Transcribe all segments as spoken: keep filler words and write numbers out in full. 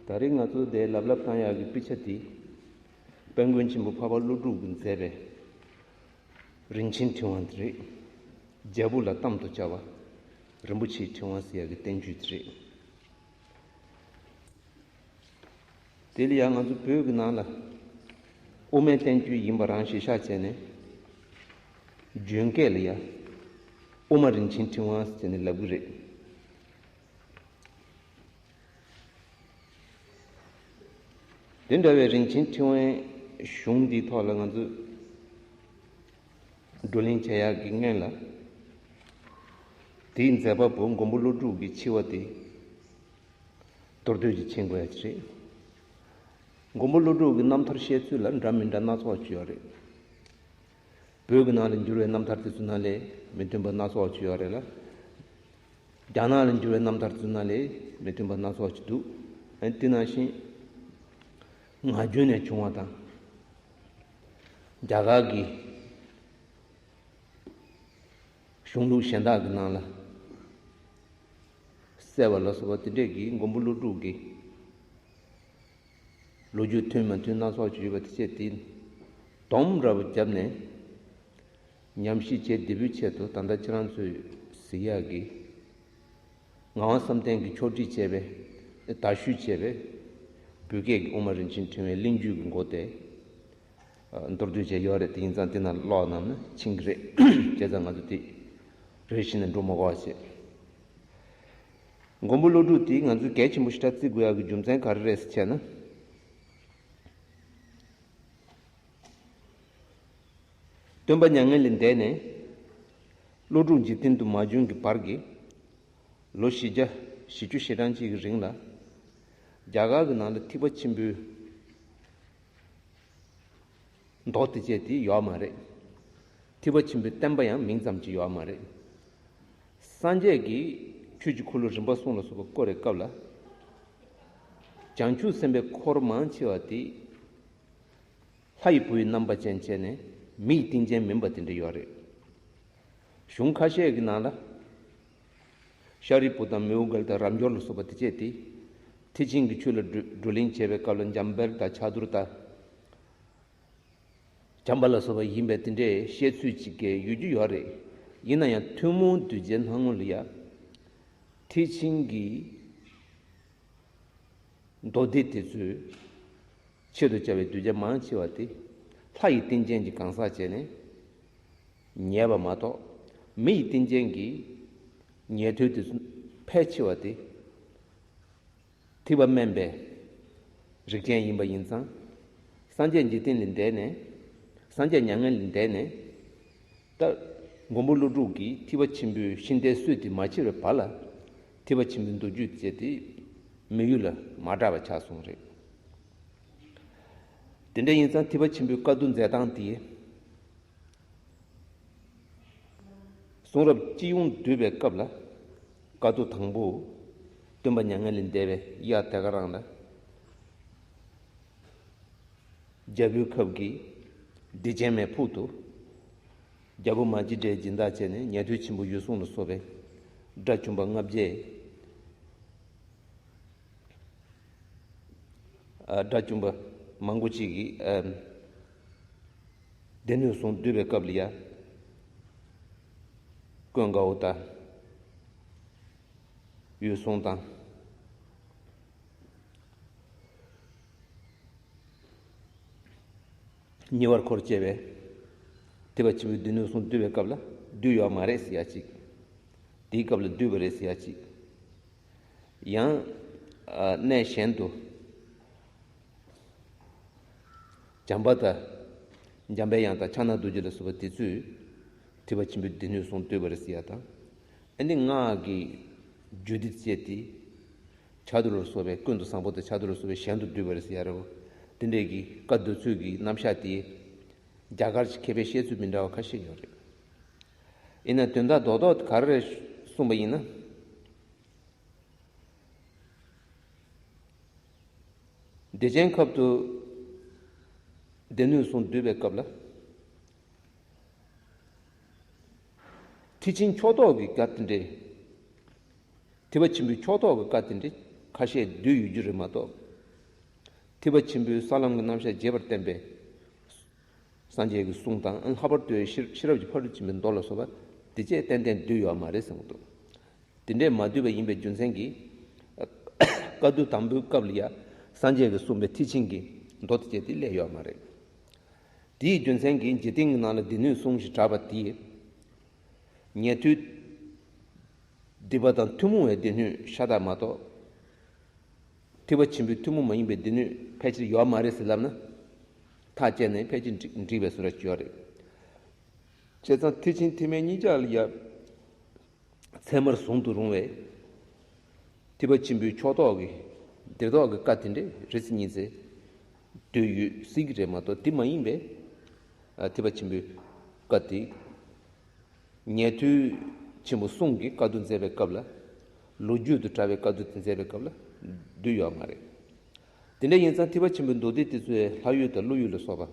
ད་རེས་ང་ཚོ་འདིར་ལབ་ལབ་བཏང་ཡག་གི་དཔེ་ཆ་དེ། དཔལ་མགོན་ཆེན་པོ་འཕགས་པ་ཀླུ་སྒྲུབ་ཀྱིས་མཛད་པའི་རིན་ཆེན་ཕྲེང་བ་དེ་རེད། རྒྱལ་པོ་ལ་གཏམ་དུ་བྱ་བ། རིན་པོ་ཆེའི་ཕྲེང་བ་ཟེར་ཡག་གི་བསྟན་བཅོས་དེ་རེད། དེ་ལ་ཡང་ང་ཚོ་བོད་ཀྱི་ནང་ལ་དབུ་མའི་བསྟན་བཅོས་ཡིན་པ་རང་ཞེས་བྱ་བྱས་ནས། བརྗོད་སྐད་ལ་ཡང་དབུ་མ་རིན་ཆེན་ཕྲེང་བ་ཟེར་ནས་ལབ་ཀྱི་རེད། དེ་འདྲ་བའི་རིན་ཆེན་ཕྲེང་བའི་གཞུང་འདིའི་ཐོག་ལ་ང་ཚོས་བགྲོ་གླེང་བྱེད་ཡག་གི་སྔོན་ལ། དེའི་མཛད་པ་པོ་མགོན་པོ་ཀླུ་སྒྲུབ་ཀྱི་འཆི་བ་དེ་མདོར་བསྡུས་ཀྱིས་མཁྱེན་དགོས་ཡ་ཅིག་རེད། མགོན་པོ་ཀླུ་སྒྲུབ་ཀྱི་རྣམ་ཐར་བཤད་ཚུལ་ལ་འདྲ་མི་འདྲ་སྣ་ཚོགས་ཅིག་ཡོད་རེད། བོད་ཀྱི་ནང་ལ་འགྱུར་བའི་རྣམ་ཐར་དེ་ཚོ་ནང་ལས་མི་མཐུན་པ་སྣ་ཚོགས་ཅིག་ཡོད་རེད་ལ། རྒྱ་ནག་ལ་འགྱུར་བའི་རྣམ་ཐར་དེ་ཚོ་ནང་ལས་མི་མཐུན་པ་སྣ་ཚོགས་ཅིག་འདུག་ཨ་ནི་དེ་ནང་བཞིན་ངག་རྒྱུན་ནས་བྱུང་བ་དང་། རྒྱ་གར་གྱི་གཞུང་ལུགས་གཞན་དག་གི་ནང་ལ་གསལ་བ་ལ་སོགས་པ་དེ་འདྲས་ཀྱིས་མགོན་པོ་ཀླུ་སྒྲུབ་ཀྱི་ལོ་རྒྱུས་མཐུན་མ་མཐུན་སྣ་ཚོགས་ཅིག་ཡོད་པ་དེ་བཅས་དེ་སྡོམ་འདྲ་པོ་བརྒྱབ་ནས། ཉམས་ཞིབ་བྱེད་བདེ་པོའི་ཆེད་དུ་ད་ལྟ་ཁྱེད་རང་ཚོས་གཟིགས་ཡག་གི་ངག་དབང་བསམ་གཏན་གྱིས་ཕྱོགས་སྒྲིག་བྱས་པའི་དར་ཞུས་བྱས་པའི་བོད་སྐད་ཀྱི་དབུ་མ་རིན་ཆེན་ཕྲེང་བའི་གླེང་བརྗོད་ཀྱི་མགོ་དེ་མདོར་བསྡུས་བྱས་ཡོད་རེད། དེ་ཡིན་ཙང་དེ་ནང་ཀློག་གནང་ན་ཕྱིན་གྱི་རེད། བྱས་ཙང་ང་ཚོ་དེ་རེ་ཞིག་ནས་འགྲོ་མ་དགོས་པ་བྱས། མགོན་པོ་ཀླུ་སྒྲུབ་དེ་ང་ཚོས་གལ་ཆེན་པོ་ཞེ་དྲག་བརྩི་དགོས་ཡག་གི་རྒྱུ་མཚན་ག་རེ་རེད་ཟེར་བྱས་ན། སྟོན་པ་མྱ་ངན་ལས་འདས་ནས་ཀླུ་སྒྲུབ་འཇིག་རྟེན་དུ་མ་བྱོན་གྱི་བར་གྱི་ལོ་བཞི་བརྒྱ་བཞི་བཅུ་ཞེ་གྲངས་ཅིག་གི་རིང་ལ། རྒྱ་གར་གྱི་ནང་ལ་ཐེག་པ་ཆེན་པོའི་མདོ་དེ་བཅས་དེ་ཡོད་མ་རེད། ཐེག་པ་ཆེན་པོའི་བསྟན་པ་ཡང་མིང་ཙམ་ཅིག་ཡོད་མ་རེད། སངས་རྒྱས་ཀྱིས་ཆོས་ཀྱི་འཁོར་ལོ་རིམ་པ་གསུམ་ལ་སོགས་པ་བསྐོར་བའི་སྐབས་ལ། བྱང་ཆུབ་སེམས་དཔའི་འཁོར་མང་ཆེ་བ་དེ། ལྷ་ཡི་བུའི་རྣམ་པ་ཅན་བྱས་ནས་མི་ཡི་རྟེན་ཅན་མིན་པ་དེ་འདྲ་ཡོད་རེད། གཞུང་ཁ་ཤས་ཀྱི་ནང་ལ། ཤཱ་རིའི་བུ་དང་མོའུ་འགལ་དང་རབ་འབྱོར་ལ་སོགས་པ་དེ་བཅས་ཏེ། ཐེག་ཆེན་གྱི་ཆོས་ལ་བགྲོ་བགྲོ་གླེང་བྱེད་པའི་སྐབས་ལ་འཇམ་དཔལ་དང་ཕྱག་རྡོར་དང་། བྱམས་པ་ལ་སོགས་པ་ཡིན་པའི་དེ་འདྲའི་བཤད་ཚུལ་ཅིག་གི་ཡོད་རྒྱུ་ཡོད་རེད། ཡིན་ན་ཡང་ཐུན་མོང་གདུལ་བྱའི་སྣང་ངོ་ལ་ཡ། ཐེག་ཆེན་གྱི་མདོ་སྡེ་དེ་ཚོའི་ཆེད་དུ་བྱ་བའི་གདུལ་བྱ་མང་ཆེ་བ་དེ་ལྷ་ཡི་རྟེན་ཅན་གྱི་གང་ཟག་བྱས་ནས་ཉལ་བ་མ་གཏོགས། མི་ཡི་རྟེན་ཅན་གྱི་ཉལ་ཐུལ་དེ་ཚོ་ཕལ་ཆེ་བ་དེ་ཐེག་པ་དམན་པའི་རིགས་ཅན་ཡིན་པ་ཡིན་ཙང་། སངས་རྒྱས་འཇིག་རྟེན་ལས་འདས་ནས། སངས་རྒྱས་མྱ་ངན་ལས་འདས་ནས། ད་མགོན་པོ་ཀླུ་སྒྲུབ་ཀྱིས་ཐེག་པ་ཆེན་པོའི་ཤིང་རྟའི་སྲོལ་དེ་མ་ཕྱེ་བའི་བར་ལ། ཐེག་པ་ཆེན་པོའི་མདོ་རྒྱུད་ཅེས་དེ་མི་ཡུལ་ལ་མ་གྲགས་པ་ཆགས་སོང་རེད། དེ་འདྲ་ཡིན་ཙང་ཐེག་པ་ཆེན་པོའི་བཀའ་བསྡུ་མཛད་སྟངས་དེ། གསུང་རབ་སྤྱི་ཡོངས་བསྡུས་པའི་སྐབས་ལ། བཀའ་བསྡུ་དང་པོ། སྟོན་པ་མྱ་ངན་ལས་འདས་པའི་དབྱར་དེ་ག་རང་ལ། རྒྱལ་པོའི་ཁབ་ཀྱི་སྡེ་ཅན་མའི་ཕུག་ཏུ། རྒྱལ་པོ་མ་སྐྱེས་དགྲའི་སྦྱིན་བདག་བྱས་ནས་ཉན་ཐོས་ཆེན་པོ་འོད་སྲུང་ལ་སོགས་པའི་དགྲ་བཅོམ་པ་ལྔ་བརྒྱས། ཨ། དགྲ་བཅོམ་པ་མང་པོ་ཅིག་གིས། ཨ། སྡེ་སྣོད་གསུམ་བསྡུས་པའི་སྐབས་ལ་ཡ། ཀུན་དགའ་བོ་དང་། འོད་སྲུང་དང་། ཉེ་བར་འཁོར་བཅས་པས། ཐེག་པ་ཆེན་པོའི་སྡེ་སྣོད་གསུམ་བསྡུས་པའི་སྐབས་ལ་བསྡུས་ཡོད་མ་རེད་ཟེར་ཡ་གཅིག་དེའི་སྐབས་ལ་བསྡུས་པ་རེད་ཟེར་ཡ་གཅིག་ཡང་། ཨ། གནས་གཞན་དུ། བྱམས་པ་དང་། འཇམ་པའི་དབྱངས་དང་ཕྱག་ན་རྡོ་རྗེ་ལ་སོགས་པ་དེ་ཚོས་ཐེག་པ་ཆེན་པོའི་སྡེ་སྣོད་གསུམ་བསྡུས་པ་རེད་ཟེར་ཡ་དང་། ཨ་ནི་སྔགས་ཀྱི་རྒྱུད་སྡེ་བཅས་ཏེ། ཕྱག་རྡོར་ལ་སོགས་པའི་ཀུན་ཏུ་བཟང་པོ་དང་ཕྱག་རྡོར་ལ་སོགས་པའི་གཞན་དུ་བསྡུས་པ་རེད་ཟེར་ཡ་རེད། དེ་འདྲའི་གི་བཀའ་བསྡུ་ཚུལ་གྱི་རྣམ་གཞག་དེ། རྒྱ་གར་གྱི་མཁས་པའི་བཤད་ཚུལ་མི་འདྲ་བ་ཁ་ཤས་ཡོད་རེད། ཡིན་ན་དོན་དག་རྡོག་རྡོག་ག་རེ་རེད་གསུངས་པ་ཡིན་ན། སྡེ་ཅན་ཁབ་ཏུ་སྡེ་སྣོད་གསུམ་བསྡུས་པའི་སྐབས་ལ། ཐེག་ཆེན་ཕྱོགས་གཏོགས་ཀྱི་བཀའ་དེ་འདྲའི། ཐེག་པ་ཆེན་པོའི་ཕྱོགས་གཏོགས་ཀྱི་བཀའ་དེ་འདྲའི་ཁ་ཤས་བསྡུས་ཡོད་རྒྱུ་རེད་མ་གཏོགས། ཐེག་པ་ཆེན་པོའི་ས་ལམ་གྱི་རྣམ་གཞག་རྒྱས་པར་བསྟན་པའི་སངས་རྒྱས་ཀྱི་གསུང་དང་། ལྷག་པར་དུ་ཤེས་ཤེས་རབ་ཀྱི་ཕ་རོལ་ཏུ་ཕྱིན་པའི་མདོ་ལ་སོགས་པ་དེ་བཅས་ཏན་ཏན་འདུས་ཡོད་མ་རེད་གསུངས་འདུག། དེ་འདྲས་མ་འདུས་པ་ཡིན་པའི་རྒྱུ་མཚན་གྱིས། བཀའ་བསྡུ་དང་པོའི་སྐབས་ལ་ཡང་སངས་རྒྱས་ཀྱིས་གསུངས་པའི་ཐེག་ཆེན་གྱི་མདོ་དེ་བཅས་དེ་སླེབས་ཡོད་མ་རེད། དེའི་རྒྱུ་མཚན་གྱིས་འཇིག་རྟེན་གྱི་ནང་ལ་སྡེ་སྣོད་གསུམ་ཞེས་གྲགས་པ་དེས། ཉན་ཐོས་སྡིག་པ་དང་ཐུན་མོང་བའི་སྡེ་སྣོད་ཤ་སྟག་མ་གཏོགས། ཐེག་པ་ཆེན་པོའི་ཐུན་མོང་མ་ཡིན་པའི་སྡེ་སྣོད་ཕལ་ཆེར་ཡོད་མ་རེད་ཟེར་ལབ་ན། ཐག་བཅད་ནས་ཕལ་ཆེར་འགྲིག་འགྲིག་པའི་བཟོ་འདྲ་ཅིག་ཡོད་རེད། བྱས་ཙང་ཐེག་ཆེན་ཐེག་དམན་གཉིས་ཆར་ལ་ཡང་ཚད་མར་གཟུང་དུ་རུང་བའི་ཐེག་པ་ཆེན་པོའི་ཕྱོགས་གཏོགས་ཀྱི་སྡེ་གཏོགས་ཀྱི་བཀའ་དེ་འདྲས་རེ་ཚེ་གཉིས་ཚེ་འདོད་ཡོད་སྲིད་ཀྱི་རེད་མ་གཏོགས། དེ་མ་ཡིན་པའི་ཐེག་པ་ཆེན་པོའི་བཀའ་དེ། ཉན་ཐོས་ཆེན་པོ་གསུམ་གྱིས་བཀའ་བསྡུ་མཛད་པའི་སྐབས་ལ། ལོ་རྒྱུས་དང་བྲལ་བའི་བཀའ་བསྡུ་དེ་མཛད་པའི་སྐབས་ལ་འདུས་ཡོད་མ་རེད། དེ་འདྲ་ཡིན་ཙང་ཐེག་པ་ཆེན་པོའི་མདོ་སྡེ་དེ་ཚོའི་ལྷ་ཡུལ་དང་ཀླུ་ཡུལ་ལ་སོགས་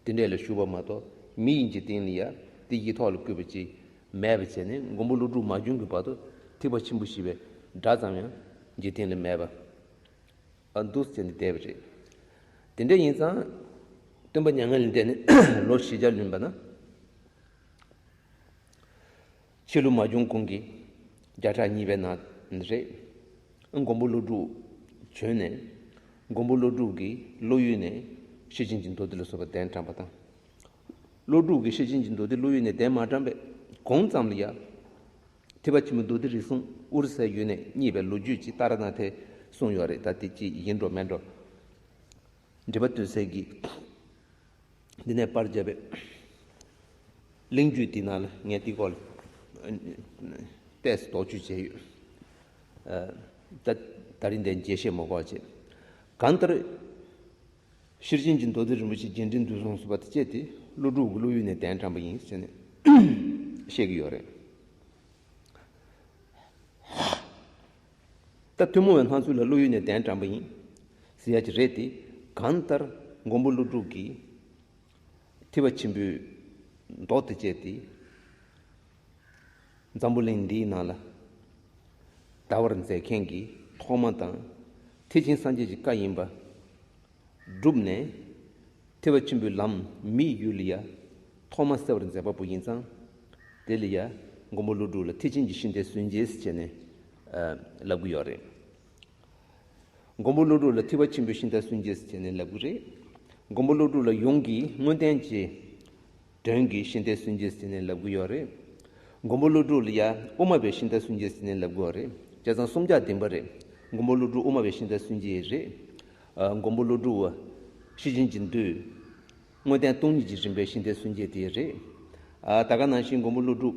པ་དེ་འདྲས་ལ་བཞུགས་པ་མ་གཏོགས། མི་ཡི་འཇིག་རྟེན་ལ་ཡ་དེ་ཡིག་ཐོག་ལ་བཀོད་པ་ཅིག་མེད་པ་བྱས་ནས། མགོན་པོ་ཀླུ་སྒྲུབ་མ་བྱོན་གྱི་བར་དུ་ཐེག་པ་ཆེན་པོ་ཞེས་པའི་སྒྲ་ཙམ་ཡང་འཇིག་རྟེན་ལ་མེད་པ། ཨ། འདུག་ཟེར་ནས་བསྡད་པ་རེད། དེ་འདྲ་ཡིན་ཙང་། སྟོན་པ་མྱ་ངན་ལས་འདས་ནས་ལོ་བཞི་བརྒྱ་ལོན་པ་ན། ཕྱི་ལོ་མ་བྱོན་གོང་གི་བརྒྱ་ཕྲག་གཉིས་པའི་ནང་རེད། མགོན་པོ་ཀླུ་སྒྲུབ་བྱོན་ནས། མགོན་པོ་ཀླུ་སྒྲུབ་ཀྱིས་ཀླུ་ཡུལ་ནས་ཤེར་ཕྱིན་གྱི་མདོ་སྡེ་ལ་སོགས་པ་གདན་དྲངས་པ་དང་། ཀླུ་སྒྲུབ་ཀྱིས་ཤེར་ཕྱིན་གྱི་མདོ་སྡེ་ཀླུ་ཡུལ་ནས་གདན་མ་དྲངས་པའི་གོང་ཙམ་ལ་ཡ། ཐེག་པ་ཆེན་པོའི་མདོ་སྡེ་རིགས་གསུམ་ཨོ་རི་ས་ཡུལ་ནས་རྙེད་པའི་ལོ་རྒྱུས་ཅིག་ཏཱ་ར་ནཱ་ཐས་གསུངས་ཡོད་རེད། ད་དེ་ཅི་ཡིན་འགྲོ་མིན་འགྲོ། འགྲེལ་པ་སྟོན་གསལ་གྱིས། འདི་ནས་པར་བརྒྱབ་པའི་གླེང་བརྗོད་འདི་ནང་ལ་ངས་འདི་སྐོར་ལ་ཏོག་ཙམ་དོགས་གཅོད་བྱས་ཡོད། ཨ། ད་ད་རིང་འདིར་རྒྱས་བཤད་མ་དགོས་པ་བྱས། གང་ལྟར། ཤེར་ཕྱིན་གྱི་མདོ་སྡེ་རིན་པོ་ཆེ་རྒྱས་འབྲིང་བསྡུས་གསུམ་ཟེར་བ་དེ་བཅས་དེ་ཀླུ་སྒྲུབ་ཀྱིས་ཀླུ་ཡུལ་ནས་གདན་དྲངས་པ་ཡིན་ཟེར་ནས་བཤད་ཀྱི་ཡོད་རེད། ད་ཐུན་མོང་བའི་སྣང་ཚུལ་ལ་ཀླུ་ཡུལ་ནས་གདན་དྲངས་པ་ཡིན་ཟེར་ཡ་ཅིག་རེད་དེ། གང་ལྟར་མགོན་པོ་ཀླུ་སྒྲུབ་ཀྱིས་ཐེག་པ་ཆེན་པོའི་མདོ་དེ་བཅས་དེ། འཛམ་བུ་གླིང་འདིའི་ནང་ལ་དར་བར་མཛད་མཁན་གྱི་ཐོག་མ་དང་། ཐེག་ཆེན་སངས་རྒྱས་ཀྱི་བཀའ་ཡིན་པ་བསྒྲུབས་ནས། ཐེག་པ་ཆེན་པོའི་ལམ་མིའི་ཡུལ་ལ་ཡ་ཐོག་མ་གསལ་བར་མཛད་པ་པོ་ཡིན་ཙང་། དེ་ལ་ཡ་མགོན་པོ་ཀླུ་སྒྲུབ་ལ་ཐེག་ཆེན་གྱི་ཤིང་རྟའི་སྲོལ་འབྱེད་ཟེར་བྱས་ནས་ཨ་ལབ་གི་ཡོད་རེད། མགོན་པོ་ཀླུ་སྒྲུབ་ལ་ཐེག་པ་ཆེན་པོའི་ཤིང་རྟ་སྲོལ་འབྱེད་ཟེར་བྱས་ནས་ལབ་གི་རེད། མགོན་པོ་ཀླུ་སྒྲུབ་ལ་ཡུམ་གྱིས་དངོས་བསྟན་གྱི་དོན་གྱི་ཤིང་རྟའི་སྲོལ་འབྱེད་ཟེར་ནས་ལབ་གི་ཡོད་རེད། མགོན་པོ་ཀླུ་སྒྲུབ་ལ་ཡ་དབུ་མ་པའི་ཤིང་རྟ་སྲོལ་འབྱེད་ཟེར་ནས་ལབ་གི་ཡོད་རེད། བྱས་ཙང་གསུམ་ཆར་བདེན་པ་རེད། མགོན་པོ་ཀླུ་སྒྲུབ་དབུ་མ་པའི་ཤིང་རྟ་སྲོལ་འབྱེད་རེད། ཨ། མགོན་པོ་ཀླུ་སྒྲུབ་ཤེར་ཕྱིན་གྱི་མདོའི་དངོས་བསྟན་སྟོང་ཉིད་ཀྱི་རིམ་པའི་ཤིང་རྟའི་སྲོལ་འབྱེད་དེ་རེད། ཨ། ད་ག་ནང་བཞིན་མགོན་པོ་ཀླུ་སྒྲུབ་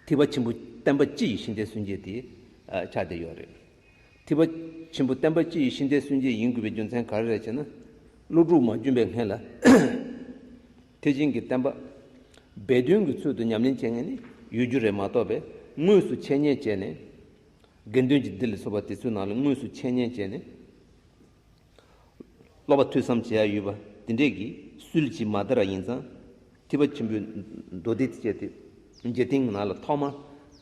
ཐེག་པ་ཆེན་པོ་བསྟན་པ་སྤྱི་ཡི་ཤིང་རྟའི་སྲོལ་འབྱེད་དེ་ཨ་ཆགས་བསྡད་ཡོད་རེད། ཐེག་པ་ཆེན་པོ་བསྟན་པ་སྤྱི་ཡི་ཤིང་རྟའི་སྲོལ་འབྱེད་ཡིན་དགོས་པའི་རྒྱུ་མཚན་ག་རེ་རེད་ཅེ་ན། ཀླུ་སྒྲུབ་མ་བྱོན་པའི་སྔོན་ལ་ཐེག་ཆེན་གྱི་བསྟན་པ་སྦས་དོན་གྱི་ཚུལ་དུ་ཉམས་ལེན་བྱེད་མཁན་ནི་ཡོད་རྒྱུ་རེད་མ་གཏོགས་པའི། དངོས་སུ་འཆད་ཉན་བྱས་ནས། དགེ་འདུན་གྱི་སྡེ་ལ་སོགས་པ་དེ་ཚོའི་ནང་ལ་དངོས་སུ་འཆད་ཉན་བྱས་ནས། སློབ་པ་ཐོས་བསམ་བྱེད་ཡ་ཡོད་པ་དེ་འདྲས་ཀྱི་སྲོལ་ཅིག་མ་དར་བ་ཡིན་ཙང་། ཐེག་པ་ཆེན་པོའི་མདོ་སྡེ་དེ་བཅས་དེ་འཇིག་རྟེན་གྱི་ནང་ལ་ཐོག་མ་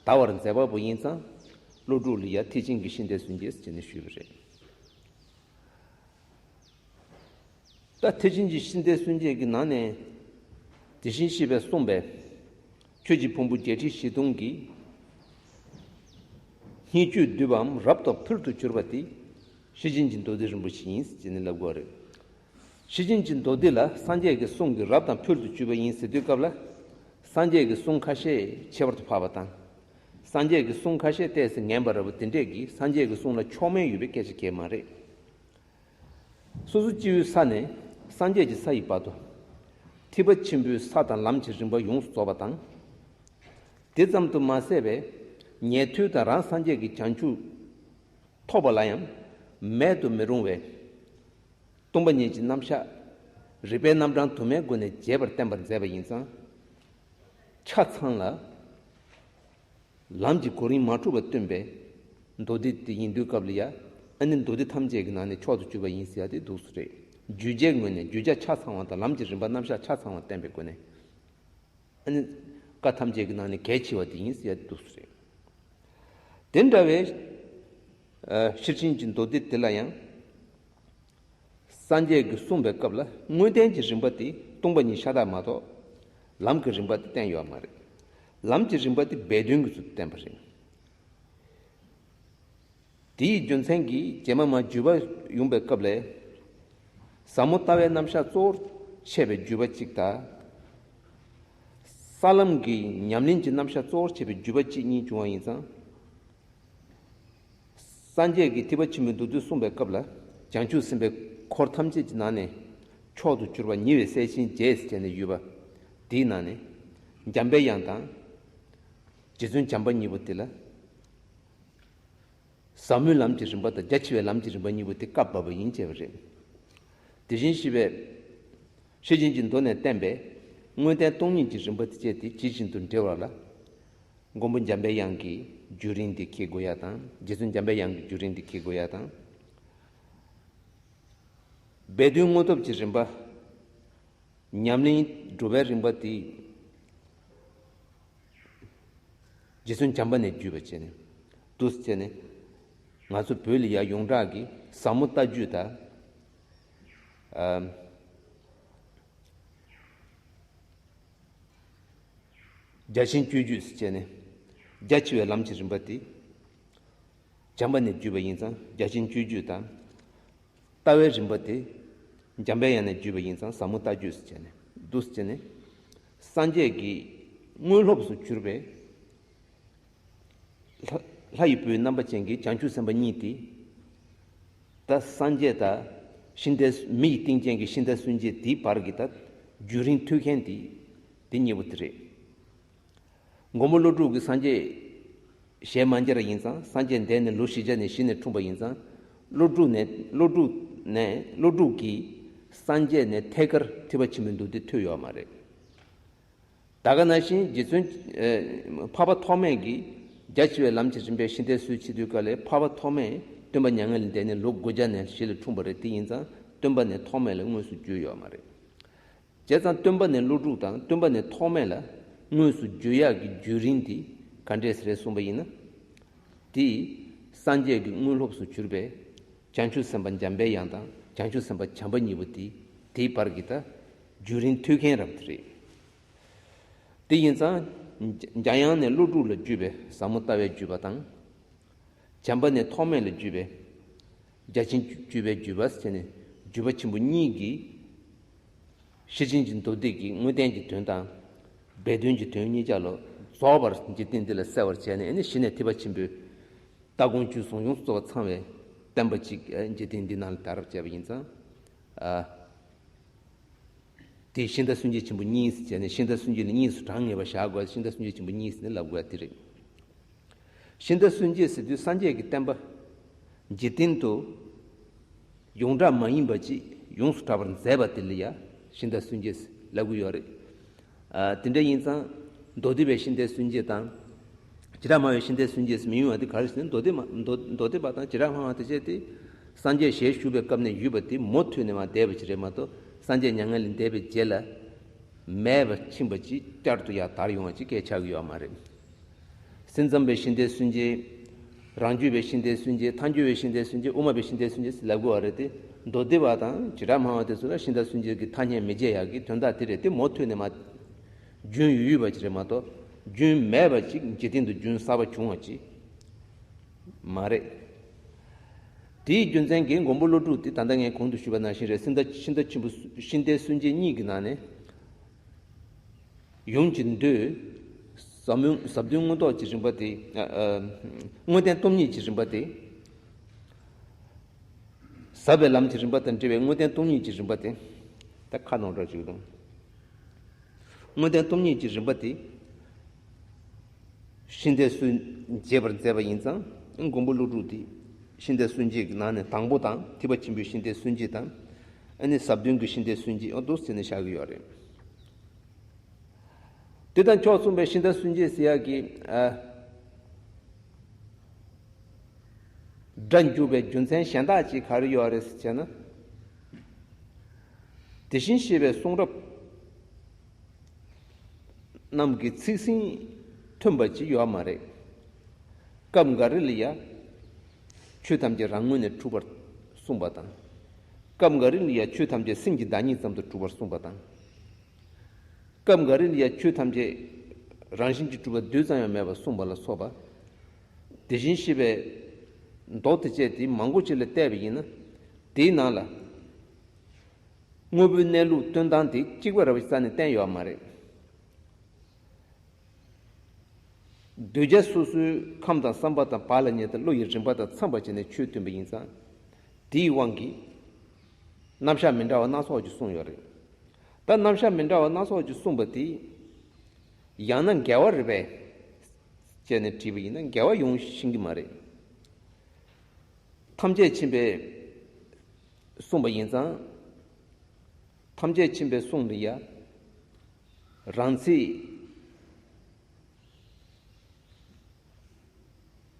དར་བར་མཛད་པ་པོ་ཡིན་ཙང་། ཀླུ་སྒྲུབ་ལ་ཡ་ཐེག་ཆེན་གྱི་ཤིང་རྟའི་སྲོལ་འབྱེད་ཟེར་ནས་ཞུས་པ་རེད། ད་ཐེག་ཆེན་གྱི་ཤིང་རྟའི་སྲོལ་འབྱེད་ཀྱི་ནང་ནས། དེ་བཞིན་གཤེགས་པས་གསུངས་པའི། ཆོས་ཀྱི་ཕུང་པོ་བརྒྱད་ཁྲི་བཞི་སྟོང་གི་སྙིང་བཅུད་བསྡུས་པའམ་རབ་ཏུ་ཕུལ་དུ་གྱུར་པ་དེ་ཤེར་ཕྱིན་གྱི་མདོ་སྡེ་རིན་པོ་ཆེ་ཡིན་ཟེར་ནས་ལབ་དགོས་རེད། ཤེར་ཕྱིན་གྱི་མདོ་སྡེ་ལ་སངས་རྒྱས་ཀྱི་གསུང་གི་རབ་དང་ཕུལ་དུ་གྱུར་པ་ཡིན་ཟེར་དུས་སྐབས་ལ། སངས་རྒྱས་ཀྱི་གསུང་ཁ་ཤས་ཁྱད་པར་དུ་འཕགས་པ་དང་། སངས་རྒྱས་ཀྱི་གསུང་ཁ་ཤས་ཏོག་ཙམ་ངན་པ་འདྲ་པོ་དེ་འདྲས་ཀྱིས་སངས་རྒྱས་ཀྱི་གསུང་ལ་མཆོག་དམན་ཡོད་པའི་སྐད་ཆ་གང་ཡང་མ་རེད། སོ་སོ་སྐྱེ་བོའི་ས་ནས་སངས་རྒྱས་ཀྱི་ས་ཡི་བར་དུ། ཐེག་པ་ཆེན་པོའི་ས་དང་ལམ་གྱི་རིམ་པ་ཡོངས་སུ་རྫོགས་པ་དང་། དེ་ཙམ་དུ་མ་ཟད་པའི་ཉན་ཐོས་དང་རང་སངས་རྒྱས་ཀྱི་བྱང་ཆུབ་ཐོབ་པ་ལ་ཡང་མེད་དུ་མི་རུང་བའི་སྟོང་པ་ཉིད་ཀྱི་རྣམ་གཞག་རིགས་པའི་རྣམ་གྲངས་དུ་མའི་སྒོ་ནས་རྒྱས་པར་བསྟན་པར་མཛད་པ་ཡིན་ཙང་། ཆ་ཚང་ལ། ལམ་གྱི་གོ་རིམ་མ་འཁྲུགས་པར་སྟོན་པའི་མདོ་སྡེ་དེ་ཡིན་དུས་སྐབས་ལ་ཡ། ཨ་ནི་མདོ་སྡེ་ཐམས་ཅད་ཀྱི་ནང་ནས་མཆོག་ཏུ་གྱུར་པ་ཡིན་ཟེར་ཡ་དེ་འདུག་སེ་རེད། བརྗོད་བྱའི་ངོས་ནས་བརྗོད་བྱ་ཆ་ཚང་བ་དང་ལམ་གྱི་རིམ་པ་རྣམ་གཞག་ཆ་ཚང་བ་བསྟན་པའི་སྒོ་ནས། ཨ་ནི་བཀའ་ཐམས་ཅད་ཀྱི་ནང་ནས་གལ་ཆེ་བ་དེ་ཡིན་ཟེར་ཡ་དེ་འདུག་སེ་རེད། དེ་འདྲ་བའི་ཨ་ཤེར་ཕྱིན་གྱི་མདོ་སྡེ་དེ་ལ་ཡང་། སངས་རྒྱས་ཀྱིས་གསུངས་པའི་སྐབས་ལ་དངོས་བསྟན་གྱི་རིམ་པ་དེ་སྟོང་པ་ཉིད་ཤ་སྟག་མ་གཏོགས། ལམ་གྱི་རིམ་པ་དེ་བསྟན་ཡོད་མ་རེད། ལམ་གྱི་རིམ་པ་དེ་སྦས་དོན་གྱི་ཚུལ་དུ་བསྟན་པ་རེད། དེའི་རྒྱུ་མཚན་གྱིས་རྗེས་མ་མར་བརྒྱུད་པ་ཡོང་པའི་སྐབས་ལ། ཟབ་མོ་ལྟ་བའི་རྣམ་གཞག་གཙོ་བོར་བྱས་པའི་བརྒྱུད་པ་གཅིག་དང་། ས་ལམ་གྱི་ཉམས་ལེན་གྱི་རྣམ་གཞག་གཙོ་བོར་བྱས་པའི་བརྒྱུད་པ་གཅིག་གཉིས་བྱུང་བ་ཡིན་ཙང་། སངས་རྒྱས་ཀྱིས་ཐེག་པ་ཆེན་པོའི་མདོ་སྡུད་གསུངས་པའི་སྐབས་ལ། བྱང་ཆུབ་སེམས་དཔའི་འཁོར་ཐམས་ཅད་ཀྱི་ནང་ནས་མཆོག་ཏུ་གྱུར་པ་ཉེ་བའི་སྲས་ཆེན་བརྒྱད་ཟེར་བྱས་ནས་ཡོད་པ། དེའི་ནང་ནས་འཇམ་པའི་དབྱངས་དང་། རྗེ་བཙུན་བྱམས་པ་གཉིས་པོ་དེ་ལ། ཟབ་མོའི་ལམ་གྱི་རིམ་པ་དང་རྒྱ་ཆེ་བའི་ལམ་གྱི་རིམ་པ་གཉིས་པོ་དེ་བཀའ་བབས་པ་ཡིན་ཅེས་པ་རེད། དེ་བཞིན་གཤེགས་པས་ཤེར་ཕྱིན་གྱི་མདོ་ནས་བསྟན་པའི་དངོས་བསྟན་སྟོང་ཉིད་ཀྱི་རིམ་པ་དེ་བཅས་ཏེ་ཇི་བཞིན་དུ་འགྲེལ་བ་ལ། མགོན་པོ་འཇམ་པའི་དབྱངས་ཀྱི་བརྒྱུད་རིམ་དེ་འཁྱེར་དགོས་ཡ་དང་། རྗེ་བཙུན་འཇམ་པའི་དབྱངས་ཀྱི་བརྒྱུད་རིམ་དེ་འཁྱེར་དགོས་ཡ་དང་། སྦས་དོན་དངོས་སྟོབས་ཀྱི་རིམ་པ། ཉམས་ལེན་སྒྲུབ་པའི་རིམ་པ་དེ། རྗེ་བཙུན་བྱམས་པ་ནས་བརྒྱུད་པ་བྱས་ནས། འདུག་སེ་བྱས་ནས། ང་ཚོ་བོད་ལ་ཡ་ཡོངས་གྲགས་ཀྱི་ཟབ་མོ་ལྟ་བརྒྱུད་དང་། ཨ། རྒྱ་ཆེན་སྤྱོད་བརྒྱུད་ཟེར་བྱས་ནས། རྒྱ་ཆེ་བའི་ལམ་གྱི་རིམ་པ་དེ། བྱམས་པ་ནས་བརྒྱུད་པ་ཡིན་ཙང་རྒྱ་ཆེན་སྤྱོད་བརྒྱུད་དང་། ལྟ་བའི་རིམ་པ་དེ། འཇམ་པའི་དབྱངས་ནས་བརྒྱུད་པ་ཡིན་ཙང་ཟབ་མོ་ལྟ་བརྒྱུད་ཟེར་བྱས་ནས། འདུག་སེ་བྱས་ནས། སངས་རྒྱས་ཀྱི་དངོས་སློབ་སུ་གྱུར་པའི། ལྷ། ལྷ་ཡི་བུའི་རྣམ་པ་ཅན་གྱི་བྱང་ཆུབ་སེམས་དཔའ་གཉིས་ཏེ། ད་སངས་རྒྱས་དང་། ཤིང་རྟ། མི་ཡི་སྟེང་ཅན་གྱི་ཤིང་རྟ་སྲིན་རྗེ་དེའི་བར་གྱི་ད། བརྒྱུད་རིམ་མཐུད་མཁན་དེ། དེ་གཉིས་པོ་དེ་རེད། མགོན་པོ་ཀླུ་སྒྲུབ་ཀྱིས་སངས་རྒྱས་ཞལ་མ་མཇལ་བ་ཡིན་ཙང་། སངས་རྒྱས་འདས་ནས་ལོ་བཞི་བརྒྱ་ནས་གཞི་ནས་འཁྲུངས་པ་ཡིན་ཙང་། ཀླུ་སྒྲུབ་ནས། ཀླུ་སྒྲུབ་ནས། ཀླུ་སྒྲུབ་ཀྱིས་སངས་རྒྱས་ནས་ཐད་ཀར་ཐེག་པ་ཆེན་པོའི་མདོ་སྡེ་ཐོས་ཡོད་མ་རེད། ད་ག་ནང་བཞིན་རྗེ་བཙུན། ཨ། འཕགས་པ་ཐོགས་མེད་ཀྱིས་རྒྱ་ཆེ་བའི་ལམ་གྱི་རིམ་པའི་ཤིང་རྟའི་སྲོལ་ཕྱེ་དུས་སྐབས་ལ། འཕགས་པ་ཐོགས་མེད་སྟོན་པ་མྱ་ངན་ལས་འདས་ནས་ལོ་དགུ་བརྒྱ་ནས་གཞི་ལ་འཁྲུངས་པ་རེད། དེ་ཡིན་ཙང་སྟོན་པ་ནས་ཐོགས་མེད་ལ་དངོས་སུ་བརྒྱུད་ཡོད་མ་རེད། བྱས་ཙང་སྟོན་པ་ནས་ཀླུ་སྒྲུབ་དང་སྟོན་པ་ནས་ཐོགས་མེད་ལ་དངོས་སུ་བརྒྱུད་ཡག་གི་བརྒྱུད་རིམ་འདི་ག་འདྲས་རེད་གསུངས་པ་ཡིན་ན། དེ་སངས་རྒྱས་ཀྱི་དངོས་སློབ་སུ་གྱུར་པའི་བྱང་ཆུབ་སེམས་དཔའ་འཇམ་པའི་དབྱངས་དང་། བྱང་ཆུབ་སེམས་དཔའ་བྱམས་པ་གཉིས་པོ་དེ། དེའི་བར་གྱི་ད་བརྒྱུད་རིམ་མཐུད་མཁན་རབ་དེ་རེད། དེ་ཡིན་ཙང་། འཇམ་དབྱངས་ནས་ཀླུ་སྒྲུབ་ལ་བརྒྱུད་པའི་ཟབ་མོ་ལྟ་བའི་བརྒྱུད་པ་དང་། བྱམས་པ་ནས་ཐོགས་མེད་ལ་བརྒྱུད་པའི་རྒྱ་ཆེན་སྤྱོད་པའི་བརྒྱུད་པ་ཟེར་ནས། བརྒྱུད་པ་ཆེན་པོ་གཉིས་ཀྱིས་ཤེར་ཕྱིན་གྱི་མདོ་སྡེ་གི་དངོས་བསྟན་གྱི་དོན་དང་སྦས་དོན་གྱི་དོན་གཉིས་ཆ་ལ་རྫོགས་པར་འཇིག་རྟེན་འདི་ལ་གསལ་བར་བྱས་ནས། ཨ་ནི་གཞི་ནས་ཐེག་པ་ཆེན་པོའི་ལྟ་སྒོམ་སྤྱོད་གསུམ་ཡོངས་སུ་རྫོགས་པ་ཚང་བའི་བསྟན་པ་ཅིག་འཇིག་རྟེན་འདི་ནང་ལ་དར་བར་བྱས་པ་ཡིན་ཙང་། ཨ། དེ་ཤིང་རྟ་སྲིན་རྗེ་ཆེན་པོ་གཉིས་ཟེར་བྱས་ནས། ཤིང་རྟ་སྲིན་རྗེ་ལ་གཉིས་སུ་གྲངས་ངེས་པ་བཞག་དགོས། ཤིང་རྟ་སྲིན་རྗེ་ཆེན་པོ་གཉིས་ཟེར་ནས་ལབ་དགོས་ཡ་དེ་རེད། ཤིང་རྟ་སྲིན་རྗེ་ཟེར་དུས་སངས་རྒྱས་ཀྱི་བསྟན་པ་འཇིག་རྟེན་དུ་ཡོངས་གྲགས་མ་ཡིན་པ་ཅིག་ཡོངས་སུ་གྲགས་པར་མཛད་པ་དེ་ལ་ཡ་ཤིང་རྟ་སྲིན་རྗེ་ཟེར་ལབ་ཀྱི་ཡོད་རེད། ཨ། དེ་འདྲ་ཡིན་ཙང་མདོ་སྡེ་པའི་ཤིང་རྟའི་སྲིན་རྗེ་དང་། བྱེ་བྲག་སྨྲ་བའི་ཤིང་རྟའི་སྲིན་རྗེ་ཟེར་མི་ཡོང་བ་དེ་ག་རེ་ཟེར་ན། མདོ་སྡེ་མ། མདོ། མདོ་སྡེ་པ་དང་བྱེ་བྲག་སྨྲ་བ་དེ་བྱས་ཏེ། སངས་རྒྱས་ཞལ་བཞུགས་པའི་སྐབས་ནས་ཡོད་པ་དེ་མུ་མཐུད་ནས་མར་བསྡད་པ་ཅིག་རེད་མ་གཏོགས། སངས་རྒྱས་མྱ་ངན་ལས་འདས་པའི་རྗེས་ལ་མེད་པར་ཕྱིན་པ་ཅིག་བསྐྱར་དུ་ཡར་དར་ཡོང་བ་ཅིག་སྐད་ཆགས་ཀྱི་ཡོད་མ་རེད། སེམས་ཙམ་པའི་ཤིང་རྟའི་སྲིན་རྗེ། རང་རྒྱུད་པའི་ཤིང་རྟའི་སྲིན་རྗེ། ཐལ་འགྱུར་བའི་ཤིང་རྟའི་སྲིན་རྗེ། དབུ་མ་པའི་ཤིང་རྟའི་སྲིན་རྗེ་ཟེར་ལབ་དགོས་པ་རེད་དེ། མདོ་སྡེ་པ་དང་བྱེ་བྲག་སྨྲ་བ་དེ་ཚོ་ལ་ཤིང་རྟ་སྲིན་རྗེ་གི་ཐ་སྙད་མི་བརྗེ་ཡག་གི་དོན་དག་དེ་རེད་དེ། མུ་མཐུད་ནས་མར་རྒྱུན་ཡོད་པ་ཅིག་རེད་མ་གཏོགས། རྒྱུན་མེད་པ་ཅིག་འཇིག་རྟེན་དུ་རྒྱུན་གསར་པ་བྱུང་བ་ཅིག་མ་རེད། དེའི་རྒྱུ་མཚན་གྱིས་མགོན་པོ་ཀླུ་སྒྲུབ་དེ་ད་ལྟ་ངས་གོང་དུ་ཞུས་པ་ནང་བཞིན་རེད། ཤིང་རྟ། ཤིང་རྟ་ཆེན་པོ། ཤིང་རྟའི་སྲིན་རྗེ་གཉིས་ཀྱི་ནང་ནས། ཡུམ་གྱི་མདོས། ཟབ་མོ། ཟབ་དོན་མངོན་རྟོགས་ཀྱི་རིམ་པ་དེ། ཨ། ཨ། དངོས་བསྟན་སྟོང་ཉིད་ཀྱི་རིམ་པ་དེ། ཟབ་པའི་ལམ་གྱི་རིམ་པ་དང་འབྲེལ་བའི་དངོས་བསྟན་སྟོང་ཉིད་ཀྱི་རིམ་པ་དེ། ད་ཁ་ནང་འདྲ་ཞིག་དང་། དངོས་བསྟན་སྟོང་ཉིད་ཀྱི་རིམ་པ་དེ། ཤིང་རྟའི་སྲོལ་འབྱེད་པར་མཛད་པ་ཡིན་ཙང་། མགོན་པོ་ཀླུ་སྒྲུབ་དེ་ཤིང་རྟའི་སྲིན་རྗེ་གི་ནང་ནས་དང་པོ་དང་། ཐེག་པ་ཆེན་པོའི་ཤིང་རྟའི་སྲིན་རྗེ་དང་། ཨ་ནི་ཟབ་དོན་གྱི་ཤིང་རྟའི་སྲིན་རྗེ། ཨོ། འདུག་ཟེར་ནས་བཞག་གི་ཡོད་རེད། དེ་དང་ཕྱོགས་མཚུངས་པའི་ཤིང་རྟ་སྲིན་རྗེ་ཟེར་ཡག་གི། ཨ། སྒྲ་འཇུག་པའི་རྒྱུ་མཚན་གཞན་དག་ཅིག་ག་རེ་ཡོད་རེད་ཟེར་བྱས་ན། དེ་བཞིན་གཤེགས་པའི་གསུང་རབ་རྣམས་ཀྱི་ཚིག་ཟིན་ཐོན་པ་ཅིག་ཡོད་མ་རེད། སྐབས་འགའ་རེ་ལ་ཡ། ཆོས་ཐམས་ཅད་རང་ངོས་ནས་གྲུབ་པར་གསུངས་པ་དང་། སྐབས་འགའ་རེ་ལ་ཡང་ཆོས་ཐམས་ཅད་སེམས་ཀྱི་བདག་ཉིད་ཙམ་དུ་གྲུབ་པར་གསུངས་པ་དང་། སྐབས་འགའ་རེ་ལ་ཡང་ཆོས་ཐམས་ཅད་རང་བཞིན་གྱིས་གྲུབ་པ་རྡུལ་ཙམ་ཡང་མེད་པར་གསུངས་པ་ལ་སོགས་པ། དེ་བཞིན་གཤེགས་པའི་མདོ་དེ་བཅས་དེ་མང་པོ་ཅིག་ལ་བལྟས་པ་ཡིན་ན། དེའི་ནང་ལ་དངོས་པོའི་གནས་ལུགས་སྟོན་སྟངས་དེ་གཅིག་པ་ར་བ་རྩ་ནས་བསྟན་ཡོད་མ་རེད། གདུལ་བྱ་སོ་སོའི་ཁམས་དང་བསམ་པ་དང་བག་ལ་ཉལ་དང་བློ་ཡི་རིམ་པ་དང་འཚམས་པ་བྱས་ནས་ཆོས་སྟོན་པ་ཡིན་ཙང་། དེའི་དབང་གིས་རྣམ་གཞག་མི་འདྲ་བ་སྣ་ཚོགས་ཀྱིས་གསུངས་ཡོད་རེད། ད་རྣམ་གཞག་མི་འདྲ་བ་སྣ་ཚོགས་ཀྱིས་གསུངས་པ་དེ་ཡང་ན་འགལ་བ་རེད་པས་བྱས་ནས་དྲིས་པ་ཡིན་ན། འགལ་བ་ཡོང་ཤེས་ཀྱི་མ་རེད། ཐམས་ཅད་མཁྱེན་པས་གསུངས་པ་ཡིན་ཙང་། ཐམས་ཅད་མཁྱེན་པའི་གསུང་འདི་ཡང་རང་ཚིག་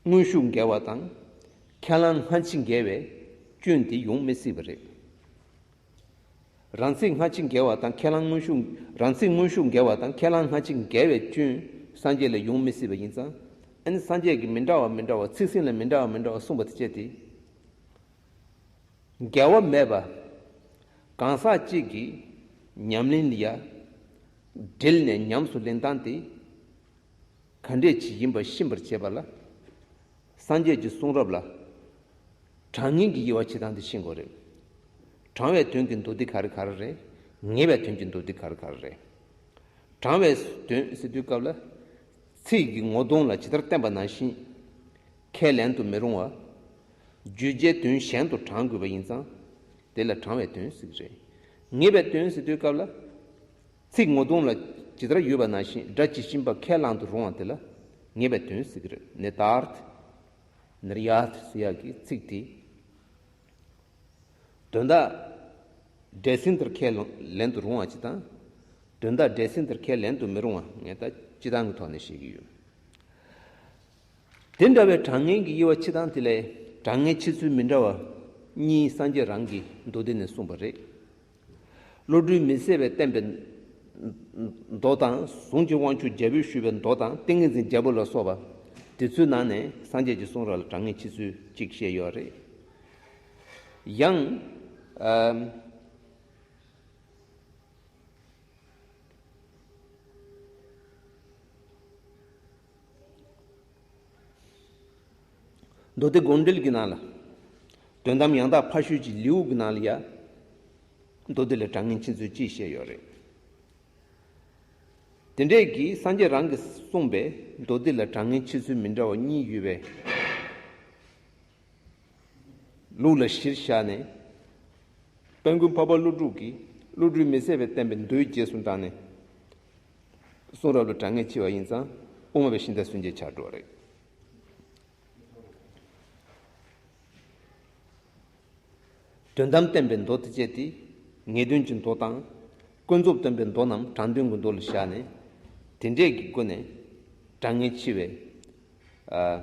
དངོས་ཤུགས་འགལ་བ་དང་། ཁས་བླངས་སྔ་ཕྱི་འགལ་བའི་སྐྱོན་དེ་ཡོང་མི་སྲིད་པ་རེད། རང་ཚིག་སྔ་ཕྱི་འགལ་བ་དང་ཁས་བླངས་དངོས་ཤུགས། རང་ཚིག་དངོས་ཤུགས་འགལ་བ་དང་ཁས་བླངས་སྔ་ཕྱི་འགལ་བའི་སྐྱོན་སངས་རྒྱས་ལ་ཡོང་མི་སྲིད་པ་ཡིན་ཙང་། ཨ་ནི་སངས་རྒྱས་ཀྱི་མི་འདྲ་བ་མི་འདྲ་བ། ཚིག་ཟིན་ལ་མི་འདྲ་བ་མི་འདྲ་བ་གསུངས་པ་དེ་བཅས་དེ། འགལ་བ་མེད་པ། གང་ཟག་གཅིག་གིས་ཉམས་ལེན་ལ་ཡ་དྲིལ་ནས་ཉམས་སུ་ལེན་སྟངས་དེ་ག་འདྲས་ཅིག་ཡིན་པ་ཤེས་པར་བྱེད་པ་ལ། སངས་རྒྱས་ཀྱི་གསུང་རབ་ལ་དྲང་ངེས་ཀྱི་དབྱེ་བ་ཕྱེ་སྟངས་དེ་ཤེས་དགོས་རེད། དྲང་བའི་དོན་གྱི་མདོ་སྡེ་ག་རེ་ག་རེ་རེད། ངེས་པའི་དོན་གྱི་མདོ་སྡེ་ག་རེ་ག་རེ་རེད། དྲང་བའི་དོན་ཟེར་དུས་སྐབས་ལ། ཚིག་གི་ངོ་གདོང་ལ་ཇི་ལྟར་བསྟན་པ་ནང་བཞིན། ཁས་ལེན་དུ་མི་རུང་བ། བརྗོད་བྱའི་དོན་གཞན་དུ་དྲང་དགོས་པ་ཡིན་ཙང་། དེ་ལ་དྲང་བའི་དོན་ཟེར་གྱི་རེད། ངེས་པའི་དོན་ཟེར་དུས་སྐབས་ལ། ཚིག་ངོ་གདོང་ལ་ཇི་ལྟར་ཡོད་པ་ནང་བཞིན་སྒྲ་ཇི་བཞིན་པ་ཁས་བླང་དུ་རུང་བ་དེ་ལ་ངེས་པའི་དོན་ཟེར་གྱི་རེད། ནི་ཏཱརྠ། ནིར་ཡཱརྠ་ཟེར་ཡག་གི་ཚིག་དེ། དོན་དག་འབྲས་ཟིན་ལྟར་ཁས་ལེན་དུ་རུང་བ་ཅིག་དང་། དོན་དག་འབྲས་ཟིན་ལྟར་ཁས་ལེན་དུ་མི་རུང་བ། ངས་ད་སྤྱིར་བཏང་གི་ཐོག་ནས་བཤད་ཀྱི་ཡོད། དེ་འདྲ་བའི་དྲང་ངེས་ཀྱི་དབྱེ་བ་ཕྱེ་སྟངས་དེ་ལས་དྲང་ངེས་ཕྱེ་ཚུལ་མི་འདྲ་བ་གཉིས་སངས་རྒྱས་རང་གི་མདོ་སྡེ་ནས་གསུངས་པ་རེད། བློ་གྲོས་མི་ཟད་པས་བསྟན་པའི་མདོ་དང་། གཟུངས་ཀྱི་དབང་ཕྱུག་རྒྱལ་པོས་ཞུས་པའི་མདོ་དང་། ཏིང་ངེ་འཛིན་རྒྱལ་པོ་ལ་སོགས་པ་དེ་ཚོའི་ནང་ནས་སངས་རྒྱས་ཀྱི་གསུང་རབ་ལ་དྲང་ངེས་ཕྱེ་ཚུལ་གཅིག་བཤད་ཡོད་རེད། ཡང་། ཨམ། མདོ་སྡེ་དགོངས་འགྲེལ་གྱི་ནང་ལ། དོན་དམ་ཡང་དག་ཕ་ཤུལ་གྱི་ལེའུ་གྱི་ནང་ལ་ཡ། མདོ་སྡེ་ལ་དྲང་ངེས་ཕྱེ་ཚུལ་གཅིག་བཤད་ཡོད་རེད། དེ་འདྲས་ཀྱི་སངས་རྒྱས་རང་གིས་གསུངས་པའི་མདོ་སྡེ་ལ་དྲང་ངེས་ཕྱེ་ཚུལ་མི་འདྲ་བ་གཉིས་ཡོད་པའི་ལུགས་ལ་གཞིར་བཞག་ནས། དཔལ་མགོན་འཕགས་པ་ཀླུ་སྒྲུབ་ཀྱིས་བློ་གྲོས་མི་ཟད་པས་བསྟན་པའི་མདོའི་རྗེས་སུ་འབྲངས་ནས་གསུང་རབ་ལ་དྲང་ངེས་ཕྱེ་བ་ཡིན་ཙང་། དབུ་མ་པའི་ཤིང་རྟ་སུན་འབྱིན་ཆགས་འགྲོ་བ་རེད། དོན་དམ་བསྟན་པའི་མདོ་དེ་བཅས་ཏེ། ངེས་དོན་གྱི་མདོ་དང་། ཀུན་རྫོབ་སྟོན་པའི་མདོ་རྣམས་དྲང་དོན་གྱི་མདོ་ལ་བཞག་ནས། དེ་འདྲས་ཀྱི་སྒོ་ནས་དྲང་ངེས་ཕྱེ་བའི། ཨ།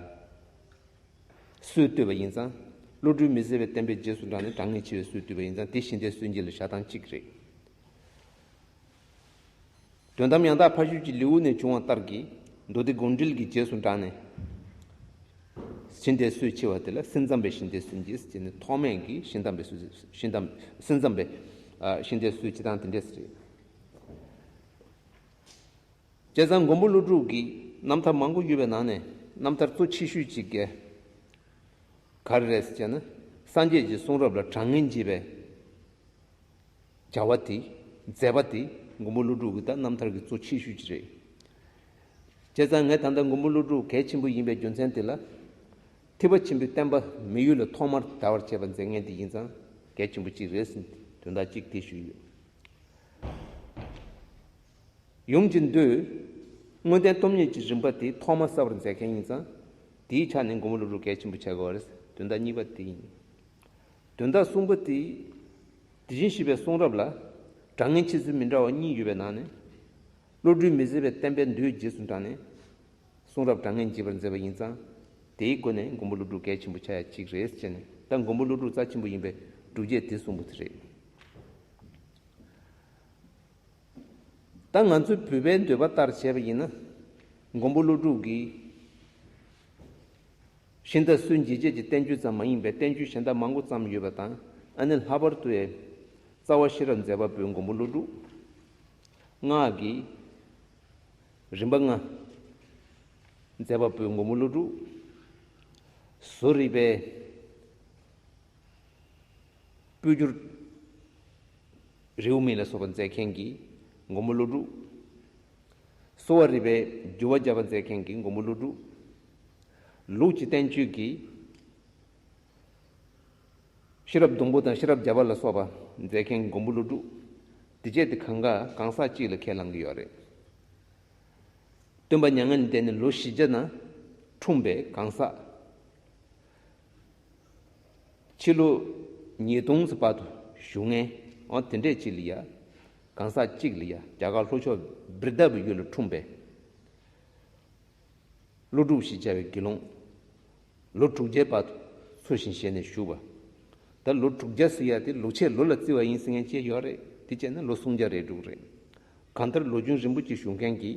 སྲོལ་བཏོད་པ་ཡིན་ཙང་། བློ་གྲོས་མི་ཟད་པའི་བསྟན་པའི་རྗེས་སུ་འབྲངས་ནས་དྲང་ངེས་ཕྱེ་བའི་སྲོལ་བཏོད་པ་ཡིན་ཙང་། དེ་ཤིང་རྟའི་སུན་འབྱིན་ལ་བཞག་སྟངས་གཅིག་རེད། དོན་དམ་ཡང་དག་ཕ་ཤུལ་གྱི་ལེའུ་ནས་བྱུང་བ་ལྟར་གྱི་མདོ་སྡེ་དགོངས་འགྲེལ་གྱི་རྗེས་སུ་འབྲངས་ནས། ཤིང་རྟའི་སྲོལ་ཕྱེ་བ་དེ་ལ་སེམས་ཙམ་པའི་ཤིང་རྟའི་སུན་འབྱིན་ཟེར་ནས། ཐོག་མེད་ཀྱི་ཤིང་ཙམ་པའི་སྲོལ། ཤིང་ཙམ། སེམས་ཙམ་པའི། ཨ། ཤིང་རྟའི་སྲོལ་ཕྱེ་སྟངས་དེ་འདྲས་རེད། བྱས་ཙང་མགོན་པོ་ཀླུ་སྒྲུབ་ཀྱི་རྣམ་ཐར་མང་པོ་ཡོད་པའི་ནང་ནས། རྣམ་ཐར་གཙོ་ཆེ་ཤོས་གཅིག་ག་རེ་རེད་ཟེར་ན། སངས་རྒྱས་ཀྱི་གསུང་རབ་ལ་དྲང་ངེས་འབྱེད་པའི་བྱ་བ་དེ། མཛད་པ་དེ་མགོན་པོ་ཀླུ་སྒྲུབ་ཀྱི་ད་རྣམ་ཐར་གྱི་གཙོ་ཆེ་ཤོས་ཅིག་རེད། བྱས་ཙང་ངས་ད་ལྟ་མགོན་པོ་ཀླུ་སྒྲུབ་གལ་ཆེན་པོ་ཡིན་པའི་རྒྱུ་མཚན་དེ་ལ། ཐེག་པ་ཆེན་པོའི་བསྟན་པ་མི་ཡུལ་ལ་ཐོག་མར་དར་བར་བྱེད་པ་མཛད་མཁན་དེ་ཡིན་ཙང་། གལ་ཆེན་པོ་གཅིག་རེད་ཟེར་དོན་དག་གཅིག་དེ་ཞུས་ཡོད། ཡུམ་གྱི་མདོས། དངོས་བསྟན་སྟོང་ཉིད་ཀྱི་རིམ་པ་དེ་ཐོག་མ་གསལ་བར་མཛད་མཁན་ཡིན་ཙང་། དེའི་ཆ་ནས་མགོན་པོ་ཀླུ་སྒྲུབ་གལ་ཆེན་པོ་ཆགས་ཀྱི་ཡོད་རེད། དོན་དག་གཉིས་པ་དེ་ཡིན། དོན་དག་གསུམ་པ་དེ། དེ་བཞིན་གཤེགས་པའི་གསུང་རབ་ལ་དྲང་ངེས་ཕྱེ་ཚུལ་མི་འདྲ་བ་གཉིས་ཡོད་པའི་ནང་ནས། བློ་གྲོས་མི་ཟད་པའི་བསྟན་པའི་མདོའི་རྗེས་སུ་འབྲངས་ནས་གསུང་རབ་དྲང་ངེས་འབྱེད་པར་མཛད་པ་ཡིན་ཙང་། དེའི་སྒོ་ནས་མགོན་པོ་ཀླུ་སྒྲུབ་གལ་ཆེན་པོ་ཆགས་ཡ་གཅིག་རེད་ཟེར་ནས། ད་མགོན་པོ་ཀླུ་སྒྲུབ་རྩ་ཆེན་པོ་ཡིན་པའི་སྒྲུབ་བྱེད་དེ་གསུངས་པ་དེ་རེད། ད་ང་ཚོའི་བོད་པའི་འདོད་པ་ལྟར་བྱས་པ་ཡིན་ན། མགོན་པོ་ཀླུ་སྒྲུབ་ཀྱི་ཤིང་རྟ་སུན་འབྱིན་བྱེད་ཀྱི་བསྟན་བཅོས་ཙམ་མ་ཡིན་པའི་བསྟན་བཅོས་གཞན་དག་མང་པོ་བརྩམས་ཡོད་པ་དང་། ཨ་ནི་ལྷག་པར་དུ་ཡང་རྩ་བ་ཤེས་རབ་མཛད་པ་པོའི་མགོན་པོ་ཀླུ་སྒྲུབ། སྔགས་ཀྱི་རིམ་པ་ལྔ་མཛད་པ་པོའི་མགོན་པོ་ཀླུ་སྒྲུབ། བཟོ་རིག་པའི་སྤོས་སྒྱུར་རེའུ་མིག་ལ་སོགས་པ་མཛད་མཁན་གྱི་མགོན་པོ་ཀླུ་སྒྲུབ། གསོ་བ་རིག་པའི་སྒྱུར་བ་བརྒྱབ་པ་མཛད་མཁན་གྱི་མགོན་པོ་ཀླུ་སྒྲུབ། ལུགས་ཀྱི་བསྟན་བཅོས་ཀྱི་ཤེས་རབ་སྡོང་པོ་དང་ཤེས་རབ་བརྒྱ་པ་ལ་སོགས་པ་མཛད་མཁན་མགོན་པོ་ཀླུ་སྒྲུབ། དེ་བཅས་དེ་གང་ག་གང་ཟག་གཅིག་ལ་ཁས་བླངས་ཀྱི་ཡོད་རེད། སྟོན་པ་མྱ་ངན་ལས་འདས་ནས་ལོ་བཞི་བརྒྱ་ན་འཁྲུངས་པའི་གང་ཟག་ཕྱི་ལོ་ཉིས་སྟོང་ཙམ་བར་དུ་བཞུགས་མཁན་འོ་དེ་འདྲས་གཅིག་ལ་ཡ། གང་ཟག་གཅིག་ལ་ཡ་རྒྱ་གར་ལྷོ་ཕྱོགས་བིར་དྷ་པའི་ཡུལ་ལ་འཁྲུངས་པའི་ཀླུ་སྒྲུབ་ཞེས་བྱ་བའི་དགེ་སློང་། ལོ་དྲུག་བརྒྱའི་བར་དུ་འཚོ་ཞིང་གཞེས་ནས་བཞུགས་པ། ད་ལོ་དྲུག་བརྒྱ་ཟེར་ཡ་དེ་ལོ་ཕྱེད་ལོ་ལ་བརྩི་བ་ཡིན་ཟེར་མཁན་ཅིག་ཡོད་རེད། དེ་བྱས་ན་ལོ་སུམ་བརྒྱ་རེ་དྲུག་རེད། གང་ལྟར་ལོ་རྒྱུན་རིང་པོ་ཅིག་བཞུགས་མཁན་གྱི་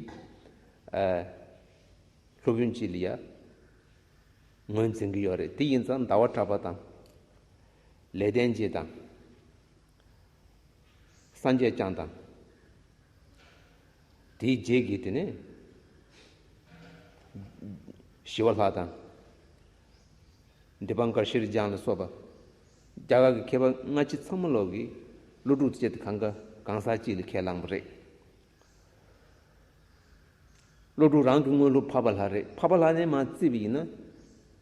ཨ་སློབ་དཔོན་ཅིག་ལ་ཡ་ངོས་འཛིན་གྱི་ཡོད་རེད། དེ་ཡིན་ཙང་ཟླ་བ་གྲགས་པ་དང་། ལེགས་ལྡན་འབྱེད་དང་། སངས་རྒྱས་བསྐྱངས་དང་། དེའི་རྗེས་ཀྱི་དེ་ནས་ཞི་བ་ལྷ་དང་། དི་པང་ཀར་ཤྲཱི་ཛྙཱ་ན་ལ་སོགས་པ་རྒྱ་གར་གྱི་མཁས་པ་སྔ་ཕྱི་ཚང་མ་ལོག་གིས་ཀླུ་སྒྲུབ་ཅེས་དེ་གང་ག་གང་ཟག་གཅིག་ལ་ཁས་བླངས་པ་རེད། ཀླུ་སྒྲུབ་རང་གི་དངོས་སློབ་འཕགས་པ་ལྷ་རེད། འཕགས་པ་ལྷ་ནས་མར་བརྩིས་པ་ཡིན་ན།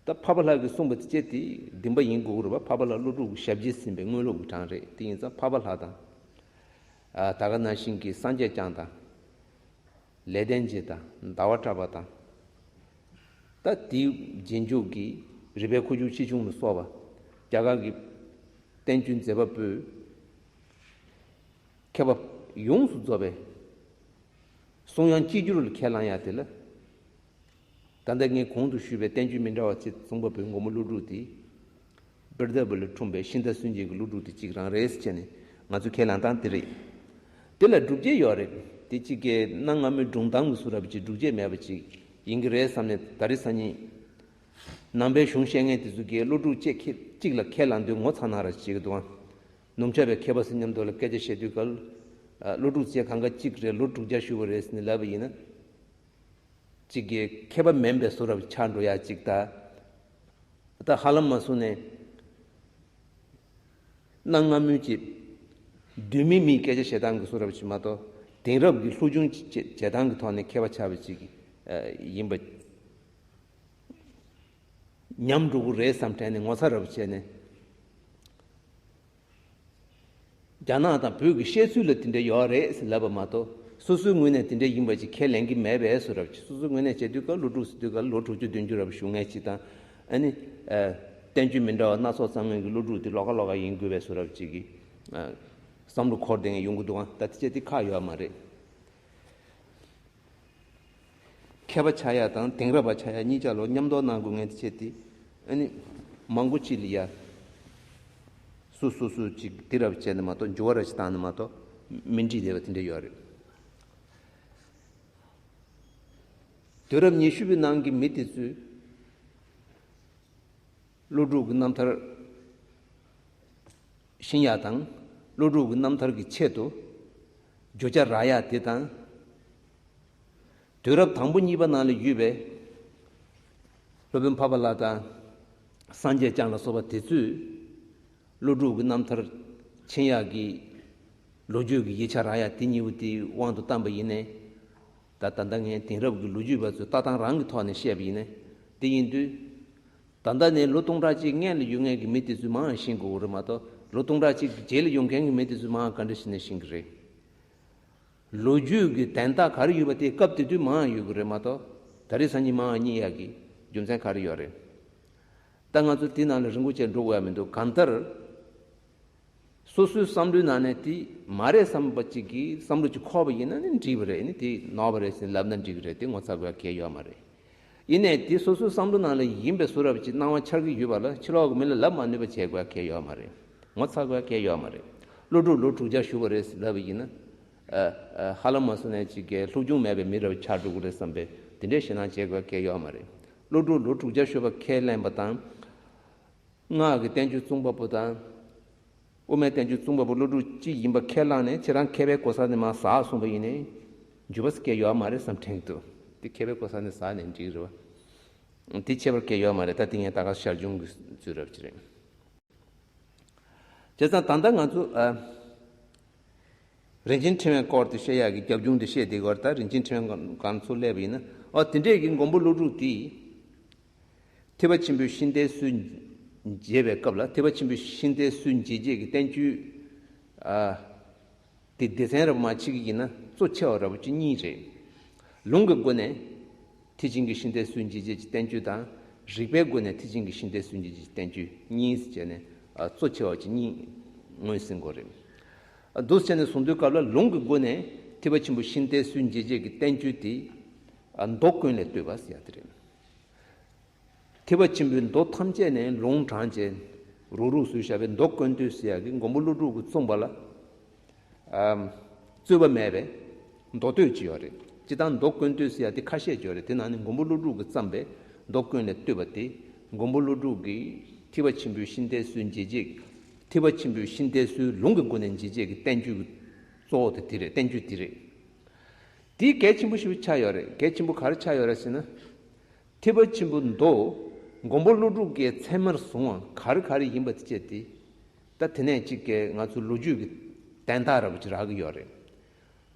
ད་འཕགས་པ་ལྷ་གིས་གསུངས་པ་དེ་བྱས་ཏེ་བདེན་པ་ཡིན་དགོས་ཀྱི་རེད་པ། འཕགས་པ་ལྷ་ཀླུ་སྒྲུབ་ཀྱི་ཞབས་རྗེས་ཟིན་པའི་དངོས་སློབ་ཀྱི་གྲངས་རེད། དེ་ཡིན་ཙང་འཕགས་པ་ལྷ་དང་། ཨ་ད་ག་ནང་བཞིན་གྱི་སངས་རྒྱས་བསྐྱངས་དང་། ལེགས་ལྡན་འབྱེད་དང་ཟླ་བ་གྲགས་པ་དང་། ད་དེའི་རྗེས་འཇུག་གི་རིག་པའི་ཁུ་བྱུག་ཆེ་ཆུང་ལ་སོགས་པ་རྒྱ་གར་གྱི་བསྟན་བཅོས་མཛད་པ་པོས། མཁས་པ་ཡོངས་སུ་རྫོགས་པའི་གསུང་དབྱངས་གཅིག་གྱུར་ལ་ཁས་བླངས་ཡ་དེ་ལ། ད་ལྟ་ངས་གོང་དུ་ཞུས་པའི་བསྟན་བཅོས་མི་འདྲ་བ་ཅིག་གསུངས་པ་པོའི་མགོན་པོ་ཀླུ་སྒྲུབ་དེ། བིར་དྷ་པུ་ལ་འཁྲུངས་པའི་ཤིན་ཏུ་སུན་འབྱིན་གྱི་ཀླུ་སྒྲུབ་དེ་གཅིག་རང་རེད་ཟེར་བྱས་ནས་ང་ཚོས་ཁས་བླངས་སྟངས་དེ་རེད། དེ་ལ་སྒྲུབ་བྱེད་ཡོད་རེད། དེ་གཅིག་གི་གནའ་སྔ་མོའི་སྒྲུང་གཏམ་གྱི་བཟོ་འདྲ་པོ་ཅིག་སྒྲུབ་བྱེད་མེད་པ་ཅིག་ཡིན་གྱི་རེད་བསམ་ནས་ད་རེས་སང་ཉིན། ནང་པའི་གཞུང་བཤད་མཁན་དེ་ཚོ་གིས་ཀླུ་སྒྲུབ་ཅེས་ཁྱེད་གཅིག་ལ་ཁས་བླངས་དུས་ངོ་ཚ་ན་ར་བྱེད་ཀྱི་འདུག་ཨང་། ནུབ་ཕྱོགས་པའི་མཁས་པ་ཚོ་མཉམ་དུ་ལ་སྐད་ཆ་བཤད་དུས་སྐབས། ཀླུ་སྒྲུབ་ཅེས་གང་ག་གཅིག་རེད། ལོ་དྲུག་བརྒྱ་བཞུགས་པ་རེད་ཟེར་ནས་ལབ་པ་ཡིན་ན། གཅིག་གིས་མཁས་པ་མིན་པའི་བཟོ་འདྲ་པོ་ཆགས་འགྲོ་ཡ་གཅིག་ད། ད་ཧ་ལམ་མ་སོང་ནས། གནའ་སྔ་མོའི་ཅིག་བསྡུས་མིན་མིན་སྐད་ཆ་བཤད་སྟངས་ཀྱི་བཟོ་འདྲ་པོ་ཅིག་མ་གཏོགས་དེང་རབས་ཀྱི་སློབ་སྦྱོང་བྱེད་བྱེད་སྟངས་ཀྱི་ཐོག་ནས་མཁས་པ་ཆགས་པ་ཅིག་ཨ་ཡིན་པ་ཉམས་འགྲོ་གི་རེད་བསམ་དྲན་ནས་ངོ་ཚ་འདྲ་པོ་བྱས་ནས། རྒྱ་ནག་དང་བོད་ཀྱི་བཤད་ཚུལ་ལ་དེ་འདྲ་ཡོད་རེད་ཟེར་ལབ་པ་མ་གཏོགས་སོ་སོའི་ངོས་ནས་དེ་འདྲ་ཡིན་པ་ཅིག་ཁས་ལེན་གྱི་མེད་པས་བཟོ་འདྲ་པོ་ཅིག་སོ་སོའི་ངོས་ནས་བྱེད་དུས་སྐབས་ཀླུ་སྒྲུབ་ཟེར་དུས་སྐབས་ལོ་དྲུག་ཅུ་བདུན་ཅུ་རབ་བཞུགས་མཁན་ཅིག་དང་། ཨ་ནི། ཨ། བསྟན་བཅོས་མི་འདྲ་བ་སྣ་ཚོགས་ཚང་མའི་གི་ཀླུ་སྒྲུབ་དེ་ལོགས་ཀ་ལོགས་ཀ་ཡིན་དགོས་པའི་བཟོ་འདྲ་པོ་ཅིག་གི། ཨ། བསམ་བློ་འཁོར་བསྡད་མཁན་ཡོང་གི་འདུག་ཨང་། ད་དེ་བྱས་དེ་ཁག་ཡོད་མ་རེད། མཁས་པ་ཆགས་ཡ་དང་དེང་རབས་པ་ཆགས་ཡ་གཉིས་ཆ་ལོ་མཉམ་དུ་གནང་དགོས་ངེས་དེ་བྱས་ཏེ། ཨ་ནི། མང་པོ་ཅིག་ལ་ཡ། སུ་སུ་སུ་ཅིག་དེ་རབ་བྱས་ནས་མ་གཏོགས་འགྱུར་བ་ར་ཅིག་བཏང་ནས་མ་གཏོགས་མི་འགྲིག་བསྡད་པ་དེ་འདྲ་ཡོད་རེད། དུས་རབས་ཉི་ཤུ་པའི་ནང་གི་མི་དེ་ཚོས་ཀླུ་སྒྲུབ་ཀྱི་རྣམ་ཐར་ཤེས་ཡ་དང་། ཀླུ་སྒྲུབ་ཀྱི་རྣམ་ཐར་གྱི་ཆེད་དུ་བརྗོད་བྱ་རག་ཡ་དེ་དང་། དུས་རབས་དང་པོ་གཉིས་པ་ནང་ལ་ཡོད་པའི་སློབ་དཔོན་འཕགས་པ་ལྷ་དང་། སངས་རྒྱས་བསྐྱངས་ལ་སོགས་པ་དེ་ཚོས་ཀླུ་སྒྲུབ་ཀྱི་རྣམ་ཐར་མཁྱེན་ཡག་གི་ལོ་རྒྱུས་ཀྱི་ཡིག་ཆ་རག་ཡ་དེ་གཉིས་པོ་དེའི་དབང་དུ་བཏང་པ་ཡིན་ནའི། ད་ད་ལྟ་ངས་དེང་རབས་ཀྱི་ལོ་རྒྱུས་པ་ཚོའི་ལྟ་སྟངས་རང་གི་ཐོག་ནས་བཤད་པ་ཡིན་ནའི། དེ་ཡིན་དུས། ད་ལྟ་ནས་ལོ་སྟོང་ཕྲག་གཅིག་སྔོན་ལ་ཡོད་མཁན་གྱི་མི་དེ་ཚོས་མང་ཤེས་དགོས་ཀྱི་རེད་མ་གཏོགས་ལོ་སྟོང་ཕྲག་གཅིག་གི་རྗེས་ལ་ཡོང་མཁན་གྱི་མི་དེ་ཚོས་མང་ག་འདྲ་ཞིག་ནས་ཤེས་ཀྱི་རེད། ལོ་རྒྱུས་ཀྱི་དན་རྟགས་ག་རེ་ཡོད་པ་དེ་སྐབས་དེ་དུས་མང་ཡོད་ཀྱི་རེད་མ་གཏོགས་ད་རེས་སང་ཉིན་མང་རྙེད་ཡག་གི་རྒྱུ་མཚན་ག་རེ་ཡོད་རེད། ད་ང་ཚོ་དེ་ནང་ལ་རིང་པོ་བྱས་འགྲོ་དགོས་ཡ་མི་འདུག་གང་ལྟར། སོ་སོའི་བསམ་བློའི་ནང་ནས་དེ་མ་རེད་བསམ་པ་གཅིག་གིས་བསམ་བློ་གཅིག་འཁོར་བ་ཡིན་ན་ནི་འགྲིག་པ་རེད། ནི་དེ་ནོར་བ་རེད་ཟེར་ལབ་ན་འགྲིག་གི་རེད། དེ་ངོ་ཚ་དགོས་ཡ་གལ་ཡོད་མ་རེད། ཡིན་ནའི་དེ་སོ་སོའི་བསམ་བློ་ནང་ལ་ཡིན་པའི་བཟོ་འདྲ་པོ་ཅིག་སྣང་བ་འཆར་གྱི་ཡོད་པ་ལ་ཕྱི་ལོགས་ཀྱི་མི་ལ་ལབ་མ་ནུས་པ་བྱེད་དགོས་ཡ་གལ་ཡོད་མ་རེད། ངོ་ཚ་དགོས་ཡ་གལ་ཡོད་མ་རེད། ཀླུ་སྒྲུབ་ལོ་དྲུག་བརྒྱ་བཞུགས་པ་རེད་ལབ་པ་ཡིན་ན། ཨ་ཨ་ཧ་ལམ་མ་སོང་ནས་ཅིག་གི་སློབ་སྦྱོང་མེད་པའི་མི་འདྲ་པོ་ཆགས་འགྲོ་གི་རེད་བསམ་པའི་དེ་འདྲའི་ཞེད་སྣང་བྱེད་དགོས་ཡ་གལ་ཡོད་མ་རེད། ཀླུ་སྒྲུབ་ལོ་དྲུག་བརྒྱ་བཞུགས་པ་ཁས་ལེན་པ་དང་། སྔགས་ཀྱི་བསྟན་བཅོས་གསུངས་པ་པོ་དང་། དབུ་མའི་བསྟན་བཅོས་གཙུག་པ་པོ་ཀླུ་སྒྲུབ་གཅིག་ཡིན་པ་ཁས་བླངས་ནས་ཁྱེད་རང་མཁས་པའི་གོ་ས་ནས་མར་ཟག་སོང་བ་ཡིན་ནའི་འགྱུར་བ་སྐྱེ་ཡོད་མ་རེད་བསམ་དྲན་གྱི་འདུག་དེ་མཁས་པའི་གོ་ས་ནས་ཟག་ནས་འགྲིག་རེད་བ། དེ་ཁྱད་པར་སྐྱེ་ཡོད་མ་རེད། ད་དེ་ངས་ད་ག་ཞར་བྱུང་གི་ཚུལ་རབ་ཅིག་རེད། བྱས་ཙང་ད་ལྟ་ང་ཚོ་ཨ། རིན་ཆེན་ཕྲེང་བའི་སྐོར་དེ་བཤད་ཡག་གི་རྒྱབ་ལྗོངས་དེ་བཤད་བསྡད་ཀྱི་ཡོད་རེད། ད་རིན་ཆེན་ཕྲེང་བའི་སྐོར་ཚུར་སླེབས་པ་ཡིན་ན། ཨོ་དེ་འདྲས་ཀྱི་མགོན་པོ་ཀླུ་སྒྲུབ་དེ་ཐེག་པ་ཆེན་པོའི་ཤིང་རྟའི་སྲོལ་འབྱེད་པའི་སྐབས་ལ། ཐེག་པ་ཆེན་པོའི་ཤིང་རྟའི་སྲོལ་འབྱེད་བྱེད་ཀྱི་བསྟན་བཅོས་ཨ། དེ་སྡེ་ཚན་རབ་མ་ཕྱེ་གི་ཡིན་ན་གཙོ་ཆེ་བ་རབ་ཅིག་གཉིས་རེད། ལུང་གི་སྒོ་ནས་ཐེག་ཆེན་གྱི་ཤིང་རྟའི་སྲོལ་འབྱེད་བྱེད་ཀྱི་བསྟན་བཅོས་དང་། རིགས་པའི་སྒོ་ནས་ཐེག་ཆེན་གྱི་ཤིང་རྟའི་སྲོལ་འབྱེད་བྱེད་ཀྱི་བསྟན་བཅོས་གཉིས་བྱས་ནས་ཨ། གཙོ་ཆེ་བ་ཅིག་གཉིས་ངོས་ཟིན་དགོས་རེད། ཨ། འདུག་བྱས་ནས་བཟུང་དུས་སྐབས་ལ་ལུང་གི་སྒོ་ནས་ཐེག་པ་ཆེན་པོའི་ཤིང་རྟའི་སྲོལ་འབྱེད་བྱེད་ཀྱི་བསྟན་བཅོས་དེ་ཨ། མདོ་ཀུན་ལས་བཏུས་པ་ཟེར་ཡ་དེ་རེད། ཐེག་པ་ཆེན་པོའི་མདོ་ཐམས་ཅད་ནས་ལུང་དྲངས་བྱས་རུག་རུག་བཟོས་བཞག་པའི་མདོ་ཀུན་བཏུས་ཟེར་ཡག་གི་མགོན་པོ་ཀླུ་སྒྲུབ་ཀྱིས་གསུངས་པ་ལ་ཨམ། རྩོད་པ་མེད་པའི་མདོ་སྟོད་ཅིག་ཡོད་རེད། སྤྱིར་བཏང་མདོ་ཀུན་བཏུས་ཟེར་ཡག་དེ་ཁ་ཤས་ཅིག་ཡོད་རེད། དེ་ནང་ནས་མགོན་པོ་ཀླུ་སྒྲུབ་ཀྱིས་བརྩམས་པའི་མདོ་ཀུན་ལས་བཏུས་པ་དེ་མགོན་པོ་ཀླུ་སྒྲུབ་ཀྱིས་ཐེག་པ་ཆེན་པོའི་ཤིང་རྟའི་སྲོལ་འབྱེད་བྱེད། ཐེག་པ་ཆེན་པོའི་ཤིང་རྟའི་སྲོལ་ལུང་གི་སྒོ་ནས་འབྱེད་བྱེད་ཀྱི་བསྟན་བཅོས་ཀྱི་གཙོ་བོ་དེ་དེ་རེད། བསྟན་བཅོས་དེ་རེད། དེ་གལ་ཆེན་པོ་ཞིག་ཆགས་ཡོད་རེད། གལ་ཆེན་པོ་ག་རེ་ཆགས་ཡོད་རེད་ཟེར་ན། ཐེག་པ་ཆེན་པོའི་མདོ་མགོན་པོ་ཀླུ་སྒྲུབ་ཀྱིས་ཚད་མར་བཟུང་བ་ག་རེ་ག་རེ་ཡིན་པ་དེ་བཅས་དེ། ད་དེ་ནས་གཅིག་གིས་ང་ཚོ་ལོ་རྒྱུས་ཀྱི་དན་རྟགས་འདྲ་པོ་ཅིག་རག་གི་ཡོད་རེད།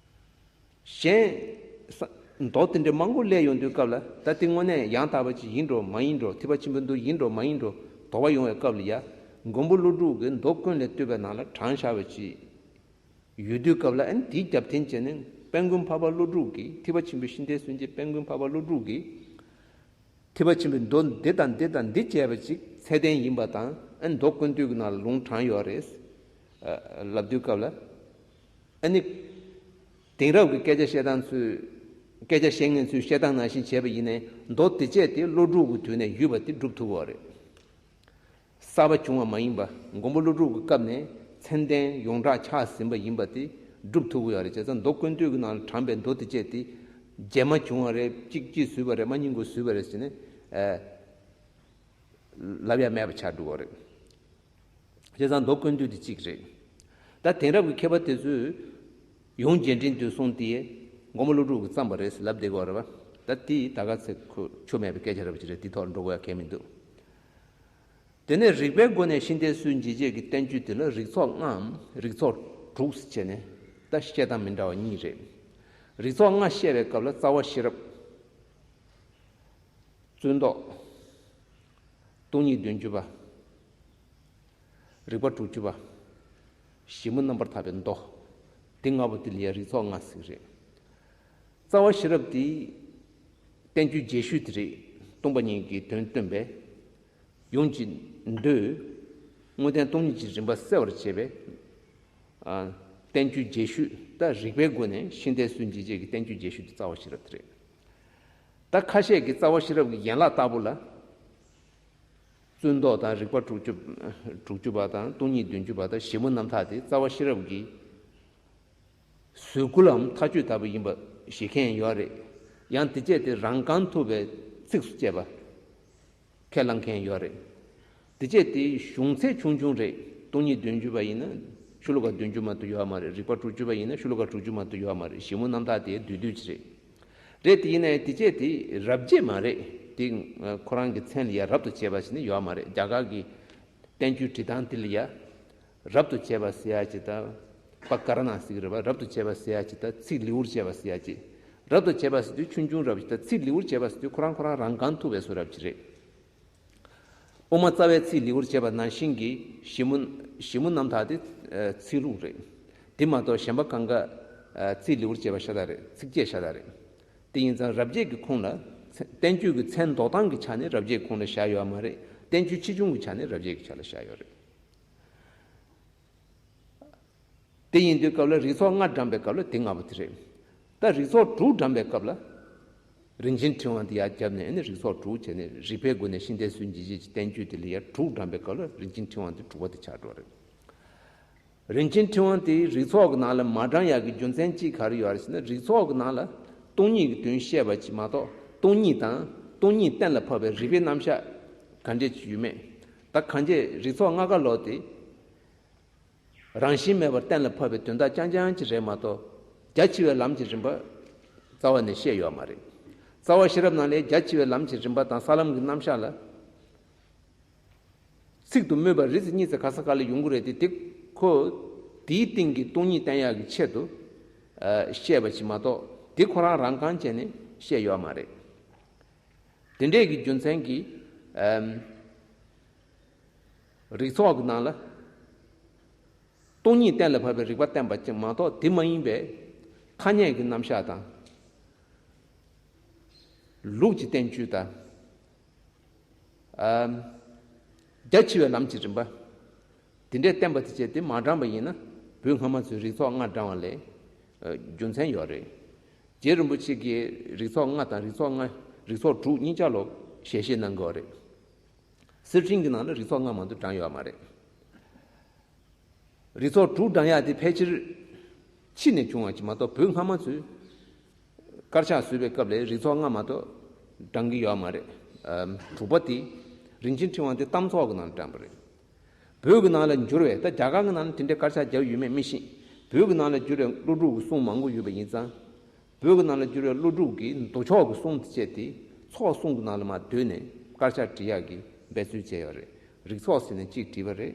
གཞན་ས་མདོ་དེ་འདྲའི་མང་པོ་སླེབས་ཡོང་དུས་སྐབས་ལ་ད་དེ་དངོས་གནས་ཡང་དག་པ་ཅིག་ཡིན་འགྲོ་མ་ཡིན་འགྲོ། ཐེག་པ་ཆེན་པོའི་མདོ་ཡིན་འགྲོ་མ་ཡིན་འགྲོ་དོགས་པ་ཡོང་བའི་སྐབས་ལ་ཡ། མགོན་པོ་ཀླུ་སྒྲུབ་ཀྱིས་མདོ་ཀུན་ལས་བཏུས་པའི་ནང་ལ་དྲངས་བཞག་པ་ཅིག་ཡོད་དུས་སྐབས་ལ་ཨ་ནི་དེའི་རྒྱབ་རྟེན་བྱས་ནས་དཔལ་མགོན་འཕགས་པ་ཀླུ་སྒྲུབ་ཀྱིས། ཐེག་པ་ཆེན་པོའི་ཤིང་རྟའི་སྲོལ་འབྱེད་དཔལ་མགོན་འཕགས་པ་ཀླུ་སྒྲུབ་ཀྱིས་ཐེག་པ་ཆེན་པོའི་མདོ་འདི་དང་འདི་དང་འདི་བྱས་པ་ཅིག་ཚད་ལྡན་ཡིན་པ་དང་། ཨ་ནི་མདོ་ཀུན་བཏུས་ཀྱི་ནང་ལ་ལུང་དྲངས་ཡོད་རེད་ལབ་དུས་སྐབས་ལ། ཨ་ནི་དེང་རབས་ཀྱི་སྐད་ཆ་བཤད་སྟངས་ཚོས། སྐད་ཆ་བཤད་མཁན་ཚོས་བཤད་སྟངས་ནང་བཞིན་བྱས་པ་ཡིན་ནའི་མདོ་དེ་བཅས་དེ་ཀླུ་སྒྲུབ་ཀྱི་དུས་ནས་ཡོད་པ་དེ་སྒྲུབ་ཐུབ་ཀྱི་ཡོད་རེད། གསར་པ་བྱུང་བ་མ་ཡིན་པ། མགོན་པོ་ཀླུ་སྒྲུབ་ཀྱི་སྐབས་ནས་མཚན་ལྡན་ཡོངས་གྲགས་ཆགས་ཟིན་པ་ཡིན་པ་དེ་སྒྲུབ་ཐུབ་ཀྱི་ཡོད་རེད། བྱས་ཙང་མདོ་ཀུན་བཏུས་ཀྱི་ནང་ལ་དྲངས་པའི་མདོ་དེ་བཅས་དེ་རྗེས་མ་བྱུང་བ་རེད། གཅིག་གཅིག་བཟོས་པ་རེད། མ་རྙིང་པ་བཟོས་པ་རེད་ཟེར་ནས་ཨ། ལབ་ཡ་མེད་པ་ཆགས་འགྲོ་གི་རེད། བྱས་ཙང་མདོ་ཀུན་བཏུས་དེ་གཅིག་རེད། ད་དེང་རབས་ཀྱི་མཁས་པ་དེ་ཚོས་ཡོངས་རྗེས་དྲན་དུས་གསུང་དེ་མགོན་པོ་ཀླུ་སྒྲུབ་ཀྱིས་བརྩམས་པ་རེད་ལབ་བསྡད་ཀྱི་ཡོད་རེད་པ། ད་དེ་ད་ག་ཚོད་ཁོ་ཆོ་མེད་པའི་སྐད་ཆ་རེད་པ་ཅིག་རེད། དེ་ཐོག་འགྲོ་དགོས་ཡ་གལ་མི་འདུག་དེ་ནས་རིགས་པའི་སྒོ་ནས་ཤིང་རྟའི་སྲོལ་འབྱེད་བྱེད་ཀྱི་བསྟན་བཅོས་དེ་ལ་རིགས་ཚོགས་ལྔའམ་རིགས་ཚོགས་དྲུག་ཟེར་བྱས་ནས་ད་བཤད་སྟངས་མི་འདྲ་བ་གཉིས་རེད། རིགས་ཚོགས་ལྔ་བཤད་པའི་སྐབས་ལ་རྩ་བ་ཤེས་རབ། རྩོད་ཟློག་སྟོང་ཉིད་བདུན་ཅུ་པ། རིགས་པ་དྲུག་ཅུ་པ། ཞིབ་མོ་རྣམ་པར་ཐར་པའི་མདོ། འདི་ལྔ་པོ་དེ་ལ་ཡ་རིགས་ཚོགས་ལྔ་ཟེར་གྱི་རེད། རྩ་བ་ཤེས་རབ་དེ་བསྟན་བཅོས་རྒྱས་ཤོས་དེ་རེད། སྟོང་པ་ཉིད་ཀྱི་དོན་སྟོན་པའི་ཡོངས་ཀྱི་མདོས། དངོས་བསྟན་སྟོང་ཉིད་ཀྱི་རིམ་པ་གསལ་བར་བྱེད་པའི་ཨ། བསྟན་བཅོས་རྒྱས་ཤོས། ད་རིགས་པའི་སྒོ་ནས་ཤིང་རྟའི་སྲོལ་འབྱེད་བྱེད་ཀྱི་བསྟན་བཅོས་རྒྱས་ཤོས་དེ་རྩ་བ་ཤེས་རབ་དེ་རེད། ད་ཁ་ཤས་ཀྱིས་རྩ་བ་ཤེས་རབ་ཀྱི་ཡན་ལག་ལྟ་བུ་ལ། རྩོད་ཟློག་དང་རིགས་པ་དྲུག་ཅུ། དྲུག་ཅུ་པ་དང་སྟོང་ཉིད་བདུན་ཅུ་པ་དང་ཞིབ་མོ་རྣམ་ཐར་དེ་རྩ་བ་ཤེས་རབ་ཀྱི་བཟོད་བཀོལ་ལམ་མཐའ་དཔྱོད་ལྟ་བུ་ཡིན་པ་ཞིག་མཁན་ཡོད་རེད། ཡང་དེ་བཅས་དེ་རང་རྐང་ཐུབ་པའི་ཚིགས་སུ་བཅད་པ། ཁས་བླངས་མཁན་ཡོད་རེད། དེ་བཅས་དེ་གཞུང་ཚད་ཆུང་ཆུང་རེད། སྟོང་ཉིད་བདུན་ཅུ་པ་ཡིན་ན་ཤོ་ལོ་ཀ་བདུན་ཅུ་མ་གཏོགས་ཡོད་མ་རེད། རིགས་པ་དྲུག་ཅུ་པ་ཡིན་ན་ཤོ་ལོ་ཀ་དྲུག་ཅུ་མ་གཏོགས་ཡོད་མ་རེད། ཞིབ་མོ་རྣམ་ཐར་དེ་བསྡུས་བསྡུས་ཅིག་རེད། རེད་དེ་ཡིན་ནའི་དེ་བཅས་དེ་རབ་བྱེད་མ་རེད། དེ་ཁོ་རང་གི་མཚན་ལ་ཡ་རབ་ཏུ་བྱེད་པ་ཞིག་ནི་ཡོད་མ་རེད། རྒྱ་གར་གྱི་བསྟན་བཅོས་འབྲི་སྟངས་དེ་ལ་ཡ། རབ་ཏུ་བྱེད་པ་ཟེར་ཡ་ཅིག་དང་། པ་ཀ་ར་ན་ཟེར་གྱི་རེད་པ། རབ་ཏུ་བྱེད་པ་ཟེར་ཡ་ཅིག་དང་ཚིག་ལེའུར་བྱེད་པ་ཟེར་ཡ་ཅིག་རབ་ཏུ་བྱེད་པ་ཟེར་དུས་ཆུང་ཆུང་རབ་ཅིག་དང་ཚིག་ལེའུར་བྱེད་པ་ཟེར་དུས་ཁོ་རང་ཁོ་རང་རང་རྐང་ཐུབ་པའི་བཟོ་རབ་ཅིག་རེད། དབུ་མ་རྩ་བའི་ཚིག་ལེའུར་བྱེད་པ་ནང་བཞིན་གྱི་ཞིབ་མོ་ཞིབ་མོ་རྣམ་ཐར་དེ་ཚིག་ལྷུག་རེད། དེ་མ་གཏོགས་གཞན་པ་གང་ག་ཚིག་ལེའུར་བྱེད་པ་ཤ་སྟག་རེད། ཚིགས་བཅད་ཤ་སྟག་རེད། དེ་ཡིན་ཙང་རབ་བྱེད་ཀྱི་ཁོངས་ལ། བསྟན་བཅོས་ཀྱི་མཚན་འདོགས་སྟངས་ཀྱི་ཆ་ནས་རབ་བྱེད་ཀྱི་ཁོངས་ལ་བཞག་ཡོད་མ་རེད། བསྟན་བཅོས་ཆེ་ཆུང་གི་ཆ་ནས་རབ་བྱེད་ཀྱི་ཆ་ལ་བཞག་ཡོད་རེད། དེ་ཡིན་དུས་སྐབས་ལ་རིགས་ཚོགས་ལྔ་བགྲངས་པའི་སྐབས་ལ་དེ་ལྔ་པོ་དེ་རེད། ད་རིགས་ཚོགས་དྲུག་བགྲངས་པའི་སྐབས་ལ། རིན་ཆེན་ཕྲེང་བ་འདི་ཡར་བརྒྱབ་ནས་ཨ་ནི་རིགས་ཚོགས་དྲུག་བྱས་ནས་རིགས་པའི་སྒོ་ནས་ཤིང་རྟའི་སྲོལ་འབྱེད་བྱེད་ཀྱི་བསྟན་བཅོས་དེ་ལ་ཡར་དྲུག་བགྲངས་པའི་སྐབས་ལ་རིན་ཆེན་ཕྲེང་བ་འདི་དྲུག་པ་དེ་ཆགས་འགྲོ་བ་རེད། རིན་ཆེན་ཕྲེང་བ་དེ་རིགས་ཚོགས་ཀྱི་ནང་ལ་མ་བགྲངས་ཡག་གི་རྒྱུ་མཚན་གཅིག་ག་རེ་ཡོད་རེད་ཟེར་ན། རིགས་ཚོགས་ཀྱི་ནང་ལ་སྟོང་ཉིད་ཀྱི་དོན་བཤད་པ་ཅིག་མ་གཏོགས་སྟོང་ཉིད་དང་སྟོང་ཉིད་གཏན་ལ་ཕབ་པའི་རིགས་པའི་རྣམ་གཞག་ག་འདྲས་ཅིག་ཡོད་མེད། ད་གང་ཅི་རིགས་ཚོགས་ལྔ་ཀ་ལོ་དེ། རང་བཞིན་མེད་པར་གཏན་ལ་ཕབ་པའི་དོན་དག་རྐྱང་རྐྱང་ཅིག་རེད་མ་གཏོགས། རྒྱ་ཆེ་བའི་ལམ་གྱི་རིམ་པ་རྩ་བ་ནས་བཤད་ཡོད་མ་རེད། རྩ་བ་ཤེས་རབ་ནང་ལས་རྒྱ་ཆེ་བའི་ལམ་གྱི་རིམ་པ་དང་ས་ལམ་གྱི་རྣམ་གཞག་ལ། ཚིག་ཏུ་སྨོས་པ་རེ་ཚེ་གཉིས་ཚེ་ག་ས་ག་ལ་ཡོང་གི་རེད་དེ། དེ་ཁོ་དེའི་སྟེང་གི་སྟོང་ཉིད་བསྟན་ཡག་གི་ཆེད་དུ་ཨ་བཤད་པ་ཞིག་མ་གཏོགས། དེ་ཁོ་རང་རང་རྐང་བྱས་ནས་བཤད་ཡོད་མ་རེད། དེ་འདྲས་ཀྱི་རྒྱུ་མཚན་གྱིས་ཨམ་རིགས་ཚོགས་ཀྱི་ནང་ལ་སྟོང་ཉིད་གཏན་ལ་ཕབ་པའི་རིགས་པ་བསྟན་པ་ཅིག་མ་གཏོགས། དེ་མ་ཡིན་པའི་ཐ་སྙད་ཀྱི་རྣམ་གཞག་དང་། ལུགས་ཀྱི་བསྟན་བཅོས་དང་། ཨམ་རྒྱ་ཆེ་བའི་ལམ་གྱི་རིམ་པ་དེ་འདྲས་བསྟན་པ་དེ་བྱས་ཏེ་མ་བགྲངས་པ་ཡིན་ན། བོད་སྔ་མ་ཚོས་རིགས་ཚོགས་ལྔ་བགྲངས་པ་ལས་ཨ་རྒྱུ་མཚན་ཡོད་རེད། རྗེ་རིན་པོ་ཆེ་གིས་རིགས་ཚོགས་ལྔ་དང་རིགས་ཚོགས་ལྔ། རིགས་ཚོགས་དྲུག་གཉིས་ཆ་ལོ་ཞལ་བཞེས་གནང་གི་ཡོད་རེད། གསེར་ཕྲེང་གི་ནང་ལ་རིགས་ཚོགས་ལྔ་མ་གཏོགས་བགྲངས་ཡོད་མ་རེད། རིགས་ཚོགས་དྲུག་བགྲངས་ཡག་དེ་ཕལ་ཆེར་ཕྱི་ནས་བྱུང་བ་ཅིག་མ་གཏོགས། བོད་སྔ་མ་ཚོས་དཀར་ཆག་བཟོས་པའི་སྐབས་ལ་རིགས་ཚོགས་ལྔ་མ་གཏོགས་བགྲངས་ཀྱི་ཡོད་མ་རེད། ཨམ་དྲུག་པ་དེ་རིན་ཆེན་ཕྲེང་བ་དེ་གཏམ་ཚོགས་ཀྱི་ནང་ལ་བགྲངས་པ་རེད། བོད་ཀྱི་ནང་ལ་འགྱུར་བའི། ད་རྒྱ་གར་གྱི་ནང་ལ་དེ་འདྲའི་དཀར་ཆག་བརྒྱབ་ཡོད་མེད་མི་ཤེས། བོད་ཀྱི་ནང་ལ་འགྱུར་བའི་ཀླུ་སྒྲུབ་ཀྱི་གསུང་མང་པོ་ཡོད་པ་ཡིན་ཙང་། བོད་ཀྱི་ནང་ལ་འགྱུར་བའི་ཀླུ་སྒྲུབ་ཀྱི་མདོ་ཕྱོགས་ཀྱི་གསུང་དེ་བྱས་ཏེ། ཚོགས་གསུང་གི་ནང་ལ་མར་བསྡུས་ནས་དཀར་ཆག་བྲི་ཡག་གི་འབད་རྩོལ་བྱས་ཡོད་རེད། རིགས་ཚོགས་ཟེར་ནས་གཅིག་བྲིས་པ་རེད།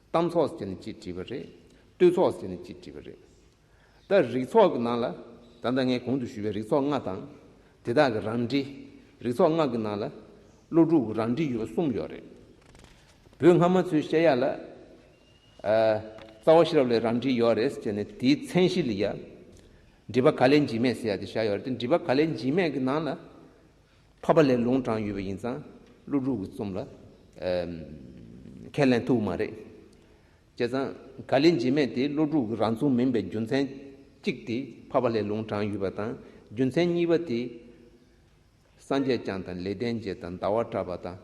གཏམ་ཚོགས་ཟེར་ནས་གཅིག་བྲིས་པ་རེད། བསྟོད་ཚོགས་ཟེར་ནས་གཅིག་བྲིས་པ་རེད། ད་རིགས་ཚོགས་ཀྱི་ནང་ལ། ད་ལྟ་ངས་གོང་དུ་ཞུས་པའི་རིགས་ཚོགས་ལྔ་དང་། དེ་དག་གི་རང་འགྲེལ། རིགས་ཚོགས་ལྔ་གི་ནང་ལ་ཀླུ་སྒྲུབ་ཀྱི་རང་འགྲེལ་ཡོད་པ་གསུམ་ཡོད་རེད། བོད་སྔ་མ་ཚོའི་བཤད་ཡག་ལ། ཨ་རྩ་བ་ཤེས་རབ་ལས་རང་འགྲེལ་ཡོད་རེད་ཟེར་ནས། དེའི་མཚན་གཞི་ལ་ཡ། འགྲེལ་པ་ག་ལེར་འཇིགས་མེད་ཟེར་ཡག་དེ་བཞག་ཡོད་རེད་དེ། འགྲེལ་པ་ག་ལེར་འཇིགས་མེད་ཀྱི་ནང་ལ། འཕགས་པ་ལྷས་ལུང་དྲངས་ཡོད་པ་ཡིན་ཙང་། ཀླུ་སྒྲུབ་ཀྱི་རྩོམ་ལ་ཨམ་ཁས་ལེན་ཐུབ་མ་རེད། བྱས་ཙང་ག་ལེར་འཇིགས་མེད་དེ་ཀླུ་སྒྲུབ་ཀྱི་རང་རྩོམ་མིན་པའི་རྒྱུ་མཚན་གཅིག་དེ་འཕགས་པ་ལྷས་ལུང་དྲངས་ཡོད་པ་དང་། རྒྱུ་མཚན་གཉིས་པ་དེ། སངས་རྒྱས་བསྐྱངས་དང་ལེགས་ལྡན་འབྱེད་དང་ཟླ་བ་གྲགས་པ་དང་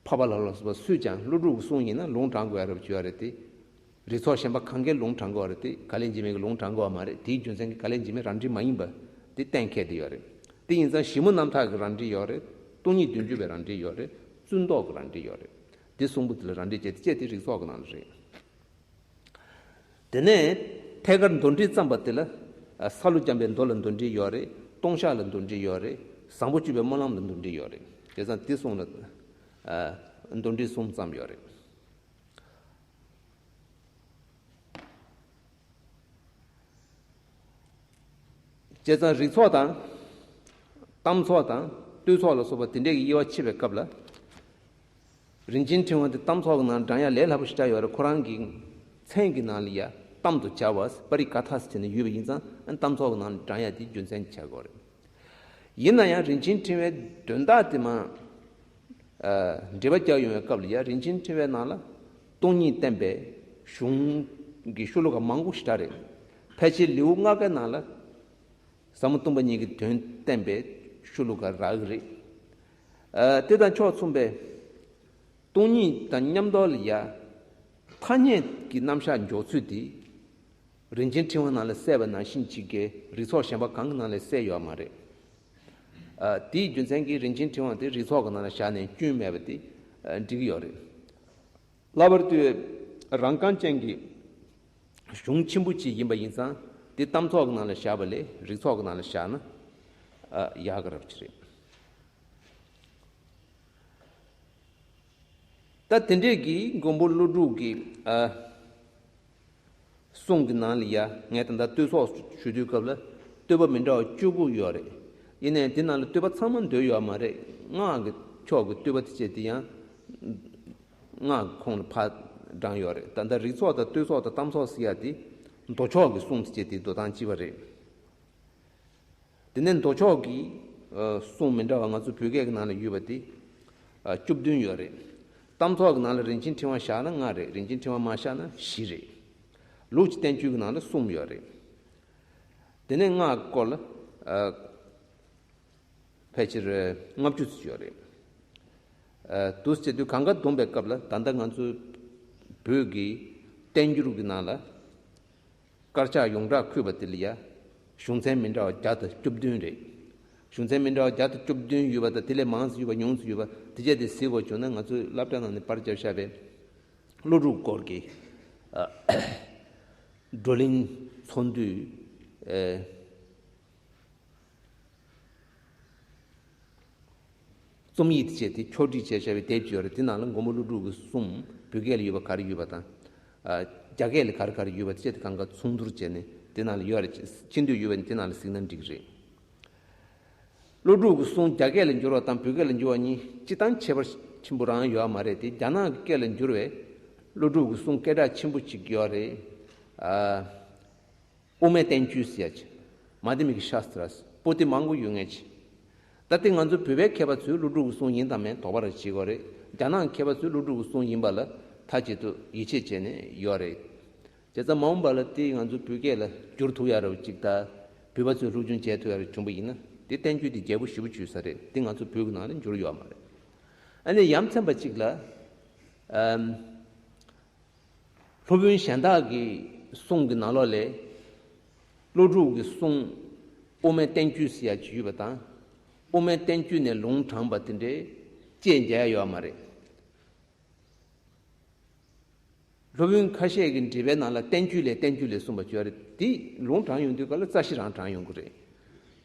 འཕགས་པ་ལྷ་ལ་སོགས་པ་སུས་ཀྱང་ཀླུ་སྒྲུབ་ཀྱི་གསུང་ཡིན་ན་ལུང་དྲངས་དགོས་ཡ་རེད་བརྗོད་ཡ་རེད་དེ། རིགས་ཚོགས་གཞན་པ་གང་གས་ལུང་དྲངས་དགོས་པ་རེད་དེ། ག་ལེར་འཇིགས་མེད་ཀྱིས་ལུང་དྲངས་དགོས་པ་མ་རེད། དེའི་རྒྱུ་མཚན་གྱིས་ག་ལེར་འཇིགས་མེད་རང་འགྲེལ་མ་ཡིན་པ་དེ་གཏན་འཁེལ་བསྡད་ཡོད་རེད། དེ་ཡིན་ཙང་ཞིབ་མོ་རྣམ་ཐར་གྱི་རང་འགྲེལ་ཡོད་རེད། སྟོང་ཉིད་བདུན་ཅུ་པའི་རང་འགྲེལ་ཡོད་རེད། བཙུན་ཐོག་གི་རང་འགྲེལ་ཡོད་རེད། དེ་གསུམ་པོ་དེ་ལ་རང་འགྲེལ་བྱས་ཏེ་བྱས་ཏེ་རིགས་ཚོགས་ཀྱི་ནང་ལ་རེད། དེ་ནས་ཐད་ཀར་མདོར་འགྲེལ་བརྩམས་པ་དེ་ལ། ཨ་ས་ལུ་རྐྱང་པའི་མདོ་ལ་མདོར་འགྲེལ་ཡོད་རེད། ལྟུང་བཤགས་ལ་མདོར་འགྲེལ་ཡོད་རེད། བཟང་པོ་སྤྱོད་པའི་སྨོན་ལམ་ལ་མདོར་འགྲེལ་ཡོད་རེད། དེ་ཙང་དེ་གསུམ་ལ་ཨ་མདོར་འགྲེལ་གསུམ་བརྩམས་ཡོད་རེད། བྱས་ཙང་རིགས་ཚོགས་དང་། གཏམ་ཚོགས་དང་བསྟོད་ཚོགས་ལ་སོགས་པ་དེ་འདྲས་ཀྱི་དབྱེ་བ་ཕྱེ་བའི་སྐབས་ལ། རིན་ཆེན་ཕྲེང་བ་འདི་གཏམ་ཚོགས་ཀྱི་ནང་བགྲང་ཡ་ལས་སླ་པོ་ཞེ་དྲག་ཡོད་རེད། ཁོ་རང་གི་མཚན་གྱི་ནང་ལ་ཡ་གཏམ་དུ་སྦྱར་བ་པ་རི་ཀ་ཐ་ཟེར་ནས་ཡོད་པ་ཡིན་ཙང་། གཏམ་ཚོགས་ཀྱི་ནང་ལ་བགྲང་ཡ་དེ་རྒྱུ་མཚན་ཆགས་ཀྱི་ཡོད་རེད། ཡིན་ན་ཡང་རིན་ཆེན་ཕྲེང་བའི་དོན་དག་དེ་མ་ཨ་འགྲེལ་པ་རྒྱག་ཡོང་བའི་སྐབས་ལ་ཡ། རིན་ཆེན་ཕྲེང་བའི་ནང་ལ་སྟོང་ཉིད་བསྟན་པའི་གཞུང་གི་ཤོ་ལོ་ཀ་མང་པོ་ཞེ་དྲག་རེད། ཕལ་ཆེར་ལེའུ་ལྔ་ཀའི་ནང་ལ་ཟབ་མོ་སྟོང་པ་ཉིད་ཀྱི་དོན་བསྟན་པའི་ཤོ་ལོ་ཀ་རག་གི་རེད། ཨ་དེ་དང་ཕྱོགས་མཚུངས་པའི་སྟོང་ཉིད་དང་མཉམ་དུ་ལ་ཡ་ཐ་སྙད་ཀྱི་རྣམ་གཞག་འཇོག་ཚུལ་དེ། རིན་ཆེན་ཕྲེང་བ་ནང་ལ་གསལ་བ་ནང་བཞིན་གཅིག་གིས་རིགས་ཚོགས་གཞན་པ་གང་གི་ནང་ལ་གསལ་ཡོད་མ་རེད། ཨ་དེའི་རྒྱུ་མཚན་གྱིས་རིན་ཆེན་ཕྲེང་བ་དེ་རིགས་ཚོགས་ཀྱི་ནང་ལ་བཞག་ནས་སྐྱོན་མེད་པ་དེ་ཨ་འགྲིག་གི་ཡོད་རེད། ལྷག་པར་དུ་རང་རྐང་ཅན་གྱི་གཞུང་ཆེན་པོ་གཅིག་ཡིན་པ་ཡིན་ཙང་། དེ་གཏམ་ཚོགས་ཀྱི་ནང་ལ་བཞག་པ་ལས་རིགས་ཚོགས་ཀྱི་ནང་ལ་བཞག་ན་ཨ་ཡག་གི་རབ་ཅིག་རེད། ད་དེ་འདྲས་ཀྱི་མགོན་པོ་ཀླུ་སྒྲུབ་ཀྱི་ཨ་གསུང་གི་ནང་ལ་ཡ། ངས་ད་ལྟ་བསྟོད་ཚོགས་ཞུ་དུས་སྐབས་ལ་བསྟོད་པ་མི་འདྲ་བ་བཅུ་དགུ་ཡོད་རེད། ཡིན་ནའི་དེ་ནང་ལ་བསྟོད་པ་ཚང་མ་འདོད་ཡོད་མ་རེད། སྔགས་ཀྱི་ཕྱོགས་ཀྱི་བསྟོད་པ་དེ་བྱས་ཏེ་ཡང་སྔགས་ཀྱི་ཁོངས་ལ་ཕར་བགྲངས་ཡོད་རེད། ད་ལྟ་རིགས་ཚོགས་དང་བསྟོད་ཚོགས་དང་གཏམ་ཚོགས་ཟེར་ཡ་དེ་མདོ་ཕྱོགས་ཀྱི་གསུང་དེ་བྱས་ཏེ་འདོད་སྟངས་གཅིག་པ་རེད། དེ་ནས་མདོ་ཕྱོགས་ཀྱི་ཨ་གསུང་མི་འདྲ་བ་ང་ཚོ་བོད་སྐད་ཀྱི་ནང་ལ་ཡོད་པ་དེ་ཨ་བཅུ་བདུན་ཡོད་རེད། གཏམ་ཚོགས་ཀྱི་ནང་ལ་རིན་ཆེན་ཕྲེང་བ་བཞག་ན་ལྔ་རེད། རིན་ཆེན་ཕྲེང་བ་མ་བཞག་ན་བཞི་རེད། ལུགས་ཀྱི་བསྟན་བཅོས་ཀྱི་ནང་ལ་གསུམ་ཡོད་རེད། དེ་ནས་སྔགས་སྐོར་ལ་ཨ་ཕལ་ཆེར་ལྔ་བཅུ་ཙམ་ཡོད་རེད། ཨ་འདུག་སེ་བྱེད་དུས་གང་ག་བསྡོམས་པའི་སྐབས་ལ། ད་ལྟ་ང་ཚོའི་བོད་ཀྱི་བསྟན་འགྱུར་གྱི་ནང་ལ་དཀར་ཆག་ཡོངས་གྲགས་འཁོད་པ་དེ་ལ་ཡ་གཞུང་ཚན་མི་འདྲ་བ་བརྒྱ་དང་བཅུ་བདུན་རེད། གཞུང་ཚན་མི་འདྲ་བ་བརྒྱ་དང་བཅུ་བདུན་ཡོད་པ་དང་། དེ་ལས་མང་ཙམ་ཡོད་པ་ཉུང་ཙམ་ཡོད་པ་དེ་བྱས་ཏེ་གཟིགས་དགོས་བྱུང་ན། ང་ཚོའི་སློབ་གྲྭ་ནང་ནས་པར་བརྒྱབ་བཞག་པའི་ཀླུ་སྒྲུབ་སྐོར་གྱི་ཨ་ བགྲོ་གླེང་ཚོགས་འདུའི་ཨེ། རྩོམ་ཡིག་དེ་བྱས་ཏེ་ཕྱོགས་སྒྲིག་བྱས་བྱས་པའི་དེབ་ཅིག་ཡོད་རེད། དེ་ནང་ལ་མགོན་པོ་ཀླུ་སྒྲུབ་ཀྱི་གསུང་བོད་སྐད་ལ་ཡོད་པ་ག་རེ་ཡོད་པ་དང་། ཨ། རྒྱ་སྐད་ལ་ག་རེ་ག་རེ་ཡོད་པ་དེ་བྱས་ཏེ་གང་ག་མཚུངས་བསྡུར་བྱས་ནས་དེ་ནང་ལ་ཡོད་རེད། ཅི་འདོད་ཡོད་པ་ནི་དེ་ནང་ལ་གཟིགས་ན་འགྲིག་གི་རེད། ཀླུ་སྒྲུབ་ཀྱི་གསུང་རྒྱ་སྐད་ལ་བསྒྱུར་བ་དང་བོད་སྐད་ལ་བསྒྱུར་བ་གཉིས་སྤྱིར་བཏང་ཁྱད་པར་ཆེན་པོ་རང་ཡོད་མ་རེད་དེ། རྒྱ་ནག་གི་སྐད་ལ་བསྒྱུར་བའི་ཀླུ་སྒྲུབ་ཀྱི་གསུང་སྐད་གྲགས་ཆེན་པོ་གཅིག་ཡོད་རེད། ཨ། དབུ་མའི་བསྟན་བཅོས་ཟེར་ཡ་ཅིག་མ་དྷྱ་མི་ཀི་ཤཱསྟྲ། པོ་ཏི་མང་པོ་ཡོད་ངེས་ཅིག་ད་ལྟ་ང་ཚོ་བོད་པའི་མཁས་པ་ཚོས་ཀླུ་སྒྲུབ་ཀྱི་གསུང་ཡིན་དང་མིན་དོགས་པ་རེ་བྱེད་དགོས་རེད། རྒྱ་ནག་མཁས་པ་ཚོས་ཀླུ་སྒྲུབ་ཀྱི་གསུང་ཡིན་པ་ལ་མཐའ་གཅིག་ཏུ་ཡིད་ཆེས་བྱས་ནས་ཡོད་རེད། བྱས་ཙང་མ་འོངས་པ་ལ་དེ་ང་ཚོ་བོད་སྐད་ལ་བསྒྱུར་ཐུབ་ཡ་རེ་བ་ཅིག་དང་། བོད་པ་ཚོས་སློབ་སྦྱོང་བྱས་ཐུབ་ཡ་རེ་བྱུང་པ་ཡིན་ན་དེ་བསྟན་བཅོས་དེ་རྒྱས་པོ་ཞེ་པོ་བྱུང་ས་རེད། དེ་ང་ཚོ་བོད་ཀྱི་ནང་ལ་འགྱུར་ཡོད་མ་རེད། ཨ་ནི་ཡ་མཚན་པ་ཅིག་ལ། ཨམ། སློབ་དཔོན་གཞན་དག་གི་གསུང་གི་ནང་ལོགས་ལས། ཀླུ་སྒྲུབ་ཀྱི་གསུང་དབུ་མའི་བསྟན་བཅོས་ཟེར་ཡ་ཅིག་ཡོད་པ་དང་། དབུ་མའི་བསྟན་བཅོས་ནས་ལུང་དྲངས་པ་དེ་འདྲའི་དཔྱད་མཇལ་ཡ་ཡོད་མ་རེད། སློབ་དཔོན་ཁ་ཤས་ཀྱིས་འགྲེལ་པའི་ནང་ལ་བསྟན་བཅོས་ལས་བསྟན་བཅོས་ལས་གསུངས་པ་ཅིག་ཡོད་རེད། དེ་ལུང་དྲངས་ཡོང་དུས་སྐབས་ལ་རྩ་ཤེ་རང་དྲངས་ཡོང་གི་རེད།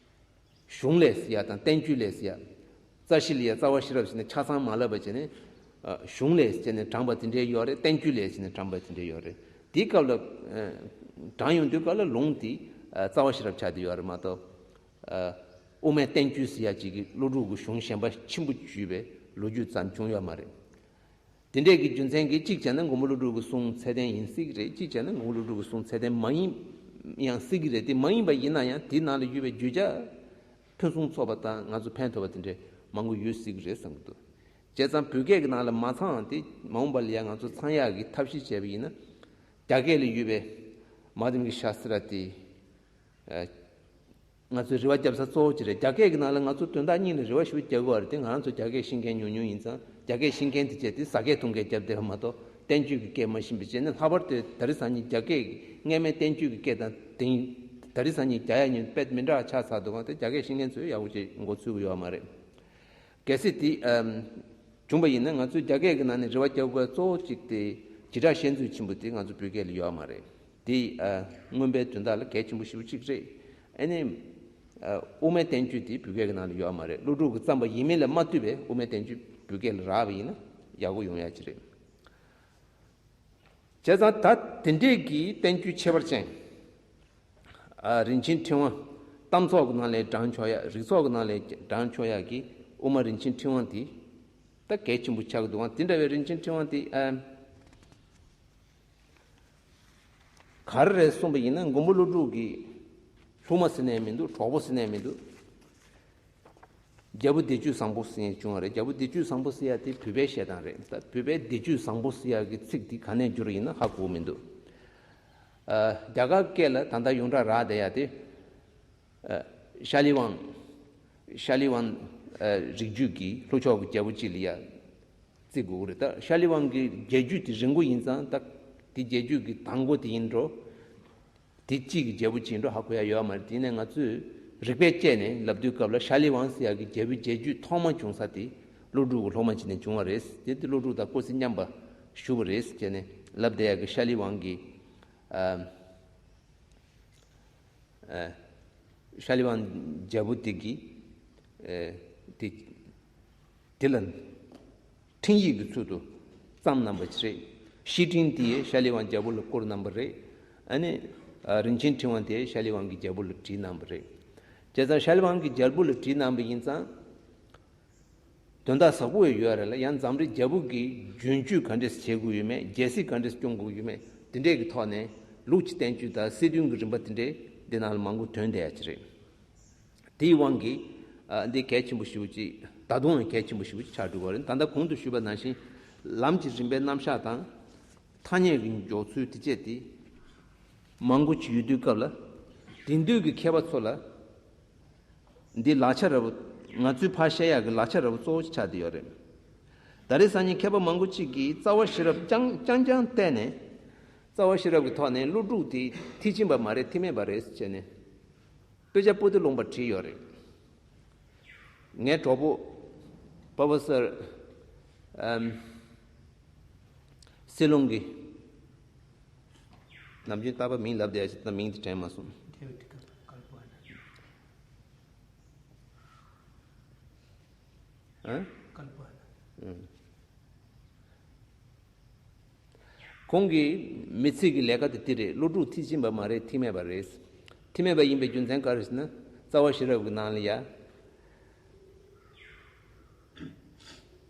གཞུང་ལས་ཟེར་ཡ་དང་བསྟན་བཅོས་ལས་ཟེར་ཡ། རྩ་ཤེ་ལ་ཡ་རྩ་བ་ཤེས་རབ་ཟེར་ནས་ཆ་ཚང་མ་ལབ་པ་བྱས་ནས། ཨ། གཞུང་ལས་ཟེར་ནས་དྲངས་པ་དེ་འདྲའི་ཡོད་རེད། བསྟན་བཅོས་ལས་ཟེར་ནས་དྲངས་པ་དེ་འདྲའི་ཡོད་རེད། དེའི་སྐབས་ལ། ཨ། དྲངས་ཡོང་དུས་སྐབས་ལ་ལུང་དེ། ཨ། རྩ་བ་ཤེས་རབ་ཆགས་བསྡད་ཡོད་རེད་མ་གཏོགས། ཨ། དབུ་མའི་བསྟན་བཅོས་ཟེར་ཡ་ཅིག་གིས་ཀླུ་སྒྲུབ་ཀྱི་གཞུང་གཞན་པ་ཆེན་པོ་བརྒྱུད་པའི་ལོ་རྒྱུས་ཙམ་བྱུང་ཡོད་མ་རེད། དེ་འདྲས་ཀྱི་རྒྱུ་མཚན་གྱིས་གཅིག་བྱས་ན་མགོན་པོ་ཀླུ་སྒྲུབ་ཀྱི་གསུང་ཚད་ལྡན་ཡིན་སྲིད་ཀྱི་རེད། གཅིག་བྱས་ན་མགོན་པོ་ཀླུ་སྒྲུབ་ཀྱི་གསུང་ཚད་ལྡན་མ་ཡིན་ཡང་སྲིད་ཀྱི་རེད། དེ་མ་ཡིན་པ་ཡིན་ན་ཡང་དེའི་ནང་ལ་ཡོད་པའི་བརྗོད་བྱ་ཕུན་སུམ་ཚོགས་པ་དང་ང་ཚོ་ཕན་ཐོགས་པ་དེ་འདྲས་མང་པོ་ཡོད་སྲིད་ཀྱི་རེད་བསམ་གྱི་འདུག་བྱས་ཙང་བོད་སྐད་ཀྱི་ནང་ལ་མ་ཚང་བ་དེ་མ་འོངས་པ་ལ་ཡང་ང་ཚོ་ཚང་ཡག་གི་ཐབས་ཤེས་བྱས་པ་ཡིན་ན། རྒྱ་སྐད་ལ་ཡོད་པའི་མ་དྷྱ་མི་ཀི་ཤཱསྟྲ་དེ། ཨ། ང་ཚོའི་རེ་བ་བརྒྱབ་ས་གཙོ་བོ་ཅིག་རེད། རྒྱ་སྐད་ཀྱི་ནང་ལ་ང་ཚོ་དོན་དག་གཉིས་ལ་རེ་བ་ཞེ་པོ་རྒྱག་གི་ཡོད་རེད་དེ། ང་རང་ཚོ་རྒྱ་སྐད་ཤེས་མཁན་ཉུང་ཉུང་ཡིན་ཙང་རྒྱ་སྐད་ཤེས་མཁན་དེ་བྱས་ཏེ་ཟ་སྐད་འཐུང་སྐད་བརྒྱབ་བསྡད་པ་མ་གཏོགས་བསྟན་བཅོས་ཀྱི་སྐད་མ་ཤེས་པ་བྱས་ནས། ལྷག་པར་དུ་ད་རེས་སང་ཉིན་རྒྱ་སྐད་ཀྱི་སྔ་མའི་བསྟན་བཅོས་ཀྱི་སྐད་དང་དེང་ད་རེས་སང་ཉིན་རྒྱག་ཡ་གཉིས་དཔེ་མི་འདྲ་བ་ཆགས་ཚར་འདུག་ག་དེ་རྒྱ་སྐད་ཤེས་མཁན་ཚོས་ཡག་པོ་ཅིག་མགོ་ཚོད་ཀྱི་ཡོད་མ་རེད། གལ་སྲིད་དེ། ཨམ། བྱུང་བ་ཡིན་ན་ང་ཚོས་རྒྱ་སྐད་ཀྱི་ནང་ནས་རེ་བ་རྒྱག་དགོས་གཙོ་བོ་གཅིག་དེ་བྱེ་བྲག་བཤད་མཛོད་ཆེན་པོ་དེ་ང་ཚོ་བོད་སྐད་ལ་ཡོད་མ་རེད། དེ། ཨ། མངོན་པའི་དོན་དག་ལ་གལ་ཆེན་པོ་ཞེ་པོ་གཅིག་རེད། ཨ་ནི། ཨ། དབུ་མའི་བསྟན་བཅོས་དེ་བོད་སྐད་ཀྱི་ནང་ལ་ཡོད་མ་རེད། ཀླུ་སྒྲུབ་ཀྱིས་བརྩམས་པ་ཡིན་མིན་ལ་མ་ལྟོས་པའི་དབུ་མའི་བསྟན་བཅོས་བོད་སྐད་ལ་རག་པ་ཡིན་ན་ཡག་པོ་ཡོང་ཡ་ཅིག་རེད། བྱས་ཙང་ད་དེ་འདྲས་ཀྱི་བསྟན་བཅོས་ཁྱད་པར་ཅན། ཨ། རིན་ཆེན་ཕྲེང་བ་གཏམ་ཚོགས་ཀྱི་ནང་ལས་དྲངས་ཆོག་ཡ། རིགས་ཚོགས་ཀྱི་ནང་ལས་དྲངས་ཆོག་ཡ་གི་དབུ་མ་རིན་ཆེན་ཕྲེང་བ་དེ་ད་གལ་ཆེན་པོ་ཆགས་ཀྱི་འདུག་ག་དེ་འདྲ་བའི་རིན་ཆེན་ཕྲེང་བ་དེ། ཨ། ག་རེ་རེད་གསུངས་པ་ཡིན་ན་མགོན་པོ་ཀླུ་སྒྲུབ་ཀྱི་སློབ་མ་ཟེར་ནས་མི་འདུག་གྲོགས་པོ་ཟེར་ནས་མི་འདུག་རྒྱལ་པོ་བདེ་སྤྱོད་བཟང་པོ་ཟེར་ནས་བྱུང་བ་རེད། རྒྱལ་པོ་བདེ་སྤྱོད་བཟང་པོ་ཟེར་ཡ་དེ་བོད་པའི་བཤད་སྟངས་རེད། ད་བོད་པའི་བདེ་སྤྱོད་བཟང་པོ་ཟེར་ཡ་གི་ཚིག་དེ་ག་ནས་བསྒྱུར་ཡིན་ན་ཧ་གོ་མི་འདུག་ཨ། རྒྱ་གར་སྐད་ལ་ད་ལྟ་ཡོངས་གྲགས་རག་བསྡད་ཡ་དེ། ཨ། ཤཱ་ལི་ཝང་། ཤཱ་ལི་ཝང་། ཨ། རིགས་རྒྱུད་ཀྱི་ལྷོ་ཕྱོགས་ཀྱི་རྒྱལ་པོ་གཅིག་ལ་ཡ་བརྩི་དགོས་ཀྱི་རེད། ད་ཤཱ་ལི་ཝང་གི་རྒྱལ་རྒྱུད་དེ་རིང་པོ་ཡིན་ཙང་ད་དེ་རྒྱལ་རྒྱུད་ཀྱི་དང་པོ་དེ་ཡིན་འགྲོ། དེ་གཅིག་གི་རྒྱལ་པོ་གཅིག་འགྲོ་ཧ་གོ་ཡ་ཡོད་མ་རེད། དེ་ནས་ང་ཚོས་རིག་པས་དཔྱད་ནས་ལབ་དུས་སྐབས་ལ་ཤཱ་ལི་ཝང་ཟེར་ཡ་གི་རྒྱལ་པོའི་རྒྱལ་རྒྱུད་ཐོག་མ་བྱུང་ས་དེ་ཀླུ་སྒྲུབ་ཀྱི་སློབ་མ་གཅིག་ནས་བྱུང་བ་རེད། དེ་དེ་ཀླུ་སྒྲུབ་དང་སྐུ་ཚེ་མཉམ་པ་བཞུགས་པ་རེད་ཟེར་ནས་ལབ་བསྡད་ཡ་གི་ཤཱ་ལི་ཝང་གི། ཨ། ཨ། ཤཱ་ལི་ཝང་རྒྱལ་པོ་དེ་གིས། ཨ། དེ། དེ་ལ་འཕྲིན་ཡིག་གི་ཚུལ་དུ་བརྩམས་གནང་བ་ཞིག་རེད། བཤེས་སྤྲིང་དེ་ཡིས་ཤཱ་ལི་ཝང་རྒྱལ་པོ་ལ་བསྐུར་གནང་བ་རེད། ཨ་ནི། ཨ། རིན་ཆེན་ཕྲེང་བ་དེ་ཤཱ་ལི་ཝང་གི་རྒྱལ་པོ་ལ་བྲིས་གནང་བ་རེད། བྱས་ཙང་ཤཱ་ལི་ཝང་གི་རྒྱལ་པོ་ལ་བྲིས་གནང་བ་ཡིན་ཙང་། དོན་དག་ཟབ་པོ་ཡོད་རེད་ལ། ཡང་འཛམ་གླིང་རྒྱལ་པོ་གིས་རྒྱུན་སྤྱོད་ག་འདྲས་བྱེད་དགོས་ཡོད་མེད། རྒྱལ་སྲིད་ག་འདྲས་སྐྱོང་དགོས་ཡོད་མེད། དེ་འདྲས་ཀྱི་ཐོག་ནས་ལུགས་ཀྱི་བསྟན་བཅོས་དང་སྲིད་དོན་གྱི་རིམ་པ་དེ་འདྲས་འདི་ནང་ལ་མང་པོ་ཐོན་བསྡད་ཡ་ཅིག་རེད། དེའི་དབང་གིས། ཨ། འདི་གལ་ཆེན་པོ་ཞེ་པོ་ཅིག་ད་དུང་ཡང་གལ་ཆེན་པོ་ཞེ་པོ་ཅིག་ཆགས་འགྲོ་གི་རེད། ད་ལྟ་གོང་དུ་ཞུས་པ་ནང་བཞིན་ལམ་གྱི་རིམ་པའི་རྣམ་གཞག་དང་། ཐ་སྙད་ཀྱི་འཇོག་ཚུལ་དེ་བཅས་ཏེ་མང་པོ་ཅིག་ཡོད་དུས་སྐབས་ལ། དེང་དུས་ཀྱི་མཁས་པ་ཚོ་ལ་འདི་ལག་ཆ་ར་བོ། ང་ཚོའི་ཕར་བཤད་ཡག་གི་ལག་ཆ་ར་བོ་གཙོ་བོ་ཆགས་བསྡད་ཡོད་རེད། ད་རེས་སང་ཉིན་མཁས་པ་མང་པོ་ཅིག་གིས་རྩ་བ་ཤེས་རབ་རྐྱང་རྐྱང་རྐྱང་བལྟས་ནས། རྩ་བ་ཤེས་རབ་ཀྱི་ཐོག་ནས་ཀླུ་སྒྲུབ་དེ་ཐེག་ཆེན་པ་མ་རེད། ཐེག་དམན་པ་རེད་ཟེར་བྱས་ནས། དཔེ་ཆ་པོ་ཏི་ལུང་པར་བྲིས་ཡོད་རེད། ངའི་གྲོགས་པོ་པོ་རོ་ཕེ་སར་ཨམ། སྲིད་ལུང་གི་ ནམ་རྒྱུན་རྟག་པར་མིང་ལབ་བསྡད་ཡ་ཞིག་ད་མིང་དེ་དྲན་མ་སོང་། ཨ། ཁོང་གི་མི་ཚེ་གི་ལས་ཀ་དེ་དེ་རེད། སློབ་ཕྲུག་མཐིལ་ཕྱིན་པ་མ་རེད། མཐིལ་མེད་པ་རེད། མཐིལ་མེད་པ་ཡིན་པའི་རྒྱུ་མཚན་ག་རེ་ཟེར་ན། རྩ་བ་ཤེས་རབ་ཀྱི་ནང་ལ་ཡ།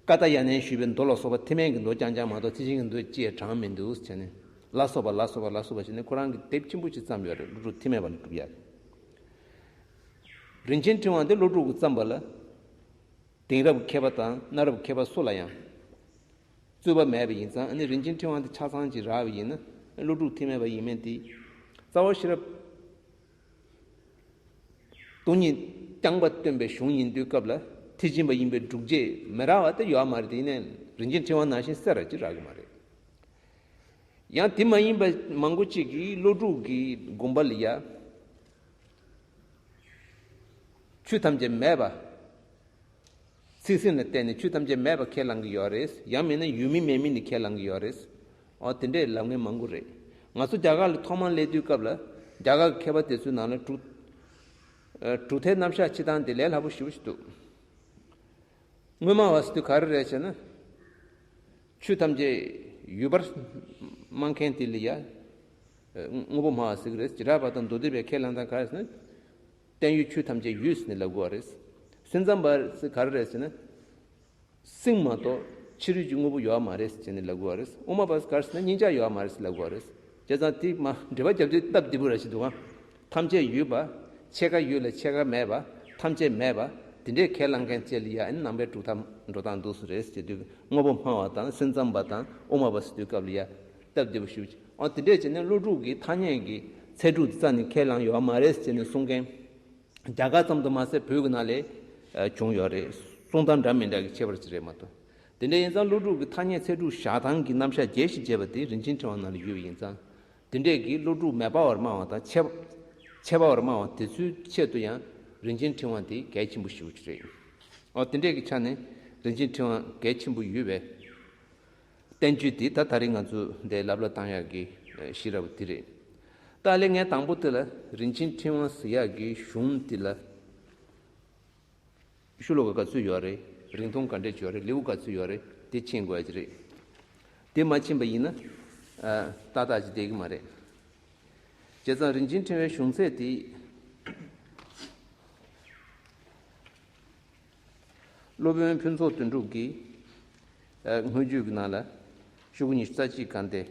ཀཱ་ཏྱཱ་ཡ་ནས་ཞུས་པའི་མདོ་ལ་སོགས་པ་མཐིལ་མེད་ཀྱི་མདོ་རྐྱང་རྐྱང་མ་གཏོགས་མཐིལ་ཕྱིན་གྱི་མདོ་ཅི་ཡང་དྲངས་མི་འདུག་ཟེར་ནས། ལ་སོགས་པ་ལ་སོགས་པ་ལ་སོགས་པ་ཟེར་ནས་ཁོ་རང་གིས་དེབ་ཆེན་པོ་ཞིག་བརྩམས་ཡོད་རེད། སློབ་ཕྲུག་མཐིལ་མེད་པ་ལ་སྒྲུབ་ཡ། རིན་ཆེན་ཕྲེང་བ་འདི་སློབ་ཕྲུག་གིས་བརྩམས་པ་ལ། དེང་རབས་མཁས་པ་དང་གནའ་རབས་མཁས་པ་སུ་ལ་ཡང་རྩོད་པ་མེད་པ་ཡིན་ཙང་། ཨ་ནི་རིན་ཆེན་ཕྲེང་བ་འདི་ཆ་ཚང་ཅིག་རག་པ་ཡིན་ན། སློབ་ཕྲུག་མཐིལ་མེད་པ་ཡིན་མིན་དེ། རྩ་བ་ཤེས་རབ་སྟོང་ཉིད་རྐྱང་པ་སྟོན་པའི་གཞུང་ཡིན་དུས་སྐབས་ལ། མཐིལ་ཕྱིན་པ་ཡིན་པའི་སྒྲུབ་བྱེད་མི་རག་པ་དེ་ཡོད་མ་རེད། དེ་ཡིན་ནའི་རིན་ཆེན་ཕྲེང་བ་ནང་བཞིན་གསལ་ར་ཅིག་རག་གི་མ་རེད། ཡང་དེ་མ་ཡིན་པ་མང་པོ་ཅིག་གིས་སློབ་ཕྲུག་གི་དགོངས་པ་ལ་ཡ། ཆོས་ཐམས་ཅད་མེད་པ། ཚིག་ཟིན་ལ་བརྟེན་ནས་ཆོས་ཐམས་ཅད་མེད་པ་ཁས་བླང་གི་ཡོད་རེད། ཡང་མིན་ན་ཡོད་མིན་མེད་མིན་ནས་ཁས་བླང་གི་ཡོད་རེད། འོ་དེ་འདྲས་ལབ་མཁན་མང་པོ་རེད། ང་ཚོ་རྒྱ་གར་ལ་ཐོག་མར་སླེབས་དུས་སྐབས་ལ། རྒྱ་གར་གྱི་མཁས་པ་དེ་ཚོའི་ནང་ལ་དྲུག་ཨ། དྲུག་ཐལ་རྣམ་གཞག་བྱེད་སྟངས་དེ་ལས་སླ་པོ་ཞེ་པོ་ཞིག་འདུག་དངོས་སྨྲ་བ་ཟེར་དུས་ག་རེ་རེད་ཟེར་ན། ཆོས་ཐམས་ཅད་ཡོད་པར་སྨྲ་མཁན་དེ་ལ་ཡ། དངོས་པོ་སྨྲ་བ་ཟེར་གི་རེད། བྱེ་བྲག་པ་དང་མདོ་སྡེ་པས་ཁས་བླངས་སྟངས་ག་རེ་ཟེར་ན། བརྟན་གཡོ་ཆོས་ཐམས་ཅད་ཡོད་ཟེར་ནས་ལབ་དགོས་པ་རེད། སེམས་ཙམ་པ་ཟེར་ག་རེ་རེད་ཟེར་ན། སེམས་མ་གཏོགས་ཕྱི་རོལ་གྱི་དངོས་པོ་ཡོད་མ་རེད་ཟེར་ནས་ལབ་དགོས་པ་རེད། དབུ་མ་པ་ཟེར་ག་རེ་ཟེར་ན་སྙིང་རྗེ་ཡོད་མ་རེད་ཟེར་ལབ་དགོས་པ་རེད། བྱས་ཙང་དེ་མ་འགྲེལ་པ་རྒྱབ་དུས་སྟབས་བདེ་པོ་ར་ཞིག་འདུག་ག་ཐམས་ཅད་ཡོད་པ། ཕྱེད་ཀ་ཡོད་ལ་ཕྱེད་ཀ་མེད་པ། ཐམས་ཅད་མེད་པ། དེ་འདྲའི་ཁས་བླངས་མཁན་བཅས་ལ་ཡ། ཨ་ནི་ནང་པའི་གྲུབ་མཐའ་འགྲོ་སྟངས་འདུག་སེ་རེད་ཟེར་དུས། དངོས་པོ་སྨྲ་བ་དང་སེམས་ཙམ་པ་དང་དབུ་མ་པ་ཟེར་དུས་སྐབས་ལ་ཡ། སྟབས་བདེ་པོ་ཞེ་པོ་ཅིག་འོ་དེ་འདྲས་བྱས་ནས་སློབ་ཕྲུག་གི་ཐ་སྙད་ཀྱི་ཚད་གྲུབ་དེ་རྩ་ནས་ཁས་བླངས་ཡོད་མ་རེད་ཟེར་ནས་གསུང་མཁན། རྒྱ་གར་ཙམ་དུ་མ་ཟད་བོད་ཀྱི་ནང་ལ་ཨ། བྱུང་ཡོད་རེད། གསུང་སྟངས་འདྲ་མི་འདྲ་གི་ཁྱད་པར་ཅིག་རེད་མ་གཏོགས། དེ་འདྲ་ཡིན་ཙང་སློབ་ཕྲུག་གི་ཐ་སྙད་ཚད་གྲུབ་བཞག་སྟངས་ཀྱི་རྣམ་གཞག་རྒྱས་ཤིང་རྒྱས་པ་དེ་རིན་ཆེན་ཕྲེང་བ་ནང་ལ་ཡོད་པ་ཡིན་ཙང་། དེ་འདྲས་ཀྱི་སློབ་ཕྲུག་མེད་པ་བར་སྨྲ་བ་དང་ཆད་ཆད་པ་བར་སྨྲ་བ་དེ་ཚོའི་ཆེད་དུ་ཡང་རིན་ཆེན་ཕྲེང་བ་དེ་གལ་ཆེན་པོ་ཞེ་པོ་ཅིག་རེད། འོ་དེ་འདྲས་ཀྱི་ཆ་ནས་རིན་ཆེན་ཕྲེང་བ་གལ་ཆེན་པོ་ཡོད་པའི་བསྟན་བཅོས་དེ་ད་ད་རེས་ང་ཚོ་འདི་ལབ་ལ་བཏང་ཡག་གི་ཨ། ཤེས་རབ་དེ་རེད། ད་ལས་ངས་དང་པོ་དེ་ལ་རིན་ཆེན་ཕྲེང་བ་ཟེར་ཡག་གི་གཞུང་དེ་ལ་ཤོ་ལོ་ཀ་ག་ཚོད་ཡོད་རེད། རིང་ཐུང་ག་འདྲས་ཡོད་རེད། ལེའུ་ག་ཚོད་ཡོད་རེད། དེ་མཁྱེན་དགོས་ཀྱི་རེད། དེ་མ་མཁྱེན་པ་ཡིན་ན་ཨ། ཏག་ཏག་ཅིག་བསྡད་ཀྱི་མ་རེད། བྱས་ཙང་རིན་ཆེན་ཕྲེང་བའི་གཞུང་ཚད་དེ། སློབ་དཔོན་ཕུན་ཚོགས་དོན་གྲུབ་ཀྱིས་ཨ། སྔོན་བརྗོད་ཀྱི་ནང་ལ་ཤོག་གུ་ཉི་ཤུ་རྩ་གཅིག་སྒང་དེ་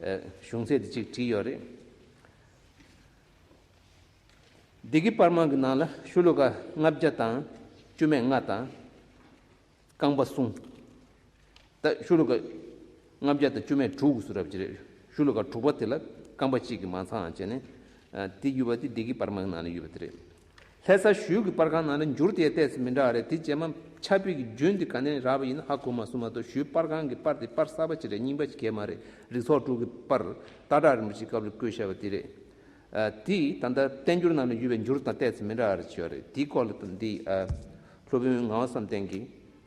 ཨ། གཞུང་ཚད་དེ་གཅིག་བྲིས་ཡོད་རེད། སྡེ་དགེ་པར་མ་གི་ནང་ལ་ཤོ་ལོ་ཀ་ལྔ་བརྒྱ་དང་བཅུ་མེད་ལྔ་དང་རྐང་པ་གསུམ། ད་ཤོ་ལོ་ཀ་ལྔ་བརྒྱ་དང་བཅུ་མེད་དྲུག་སུ་རབ་ཅི་རེད། ཤོ་ལོ་ཀ་དྲུག་པ་དེ་ལ་རྐང་པ་གཅིག་གིས་མ་ཚང་བྱས་ནས། ཨ། དེ་ཡོད་པ་དེ་སྡེ་དགེ་པར་མ་གི་ནང་ལ་ཡོད་པ་དེ་རེད། ལྷ་ས་ཞོལ་གྱི་པར་ཁང་ནང་ལ་འགྱུར་དེ་ཏོག་ཙམ་མི་འདྲ་བ་རེད། དེ་རྗེས་མ་ཕྱག་དཔེ་གི་རྒྱུན་དེ་ག་ནས་རག་པ་ཡིན་ན་ཧ་གོ་མ་སོང་མ་གཏོགས། ཞོལ་པར་ཁང་གི་པར་དེ་པར་གསར་པ་ཅིག་རེད། རྙིང་པ་ཅིག་གས་མ་རེད། རིགས་ཚོགས་དྲུག་གི་པར། སྟག་བྲག་རིན་པོ་ཆེའི་སྐབས་ལ་བརྐོས་བཞག་པ་དེ་རེད། ཨ། དེ་ད་ལྟ་བསྟན་འགྱུར་ནང་ལ་ཡོད་པའི་འགྱུར་དང་ཏོག་ཙམ་མི་འདྲ་བ་རེ་ཅིག་ཡོད་རེད། དེའི་སྐོར་ལ་ད་འདི་ཨ། སློབ་དཔོན་ངག་དབང་བསམ་གཏན་གྱི་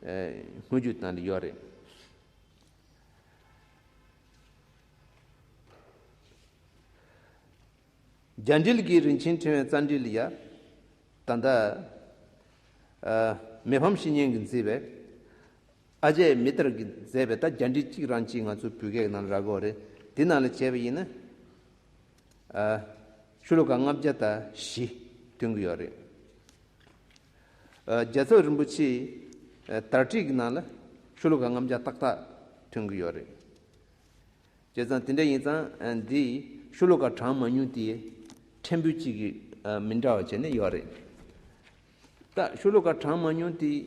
ཨ། སྔོན་བརྗོད་ནང་ལ་ཡོད་རེད། རྒྱ་འགྲེལ་གྱི་རིན་ཆེན་ཕྲེང་བའི་རྩ་འགྲེལ་ལ་ཡ། ད་ལྟ་ཨ། མི་ཕམ་བཤེས་གཉེན་གྱིས་མཛད་པའི། ཨ་ཇེ་མི་ཏར་གྱིས་མཛད་པའི་ད་རྒྱ་འགྲེལ་གཅིག་རང་གཅིག་ང་ཚོ་བོད་སྐད་ནང་ལ་རག་གི་ཡོད་རེད། དེ་ནང་ལ་བྱས་པ་ཡིན་ན། ཨ། ཤོ་ལོ་ཀ་ལྔ་བརྒྱ་དང་བཞི་ཐོན་གྱི་ཡོད་རེད། ཨ། རྒྱལ་ཚབ་རིན་པོ་ཆེའི་ཨ། དར་ཊིཀ་གི་ནང་ལ་ཤོ་ལོ་ཀ་ལྔ་བརྒྱ་ཏག་ཏག་ཐོན་གྱི་ཡོད་རེད། བྱས་ཙང་དེ་འདྲ་ཡིན་ཙང་ཨ། འདི་ཤོ་ལོ་ཀ་གྲངས་མང་ཉུང་དེ་ཕྲན་བུ་གཅིག་གིས་ཨ། མི་འདྲ་བ་བྱས་ནས་ཡོད་རེད། ད་ཤོ་ལོ་ཀ་གྲངས་མང་ཉུང་དེ།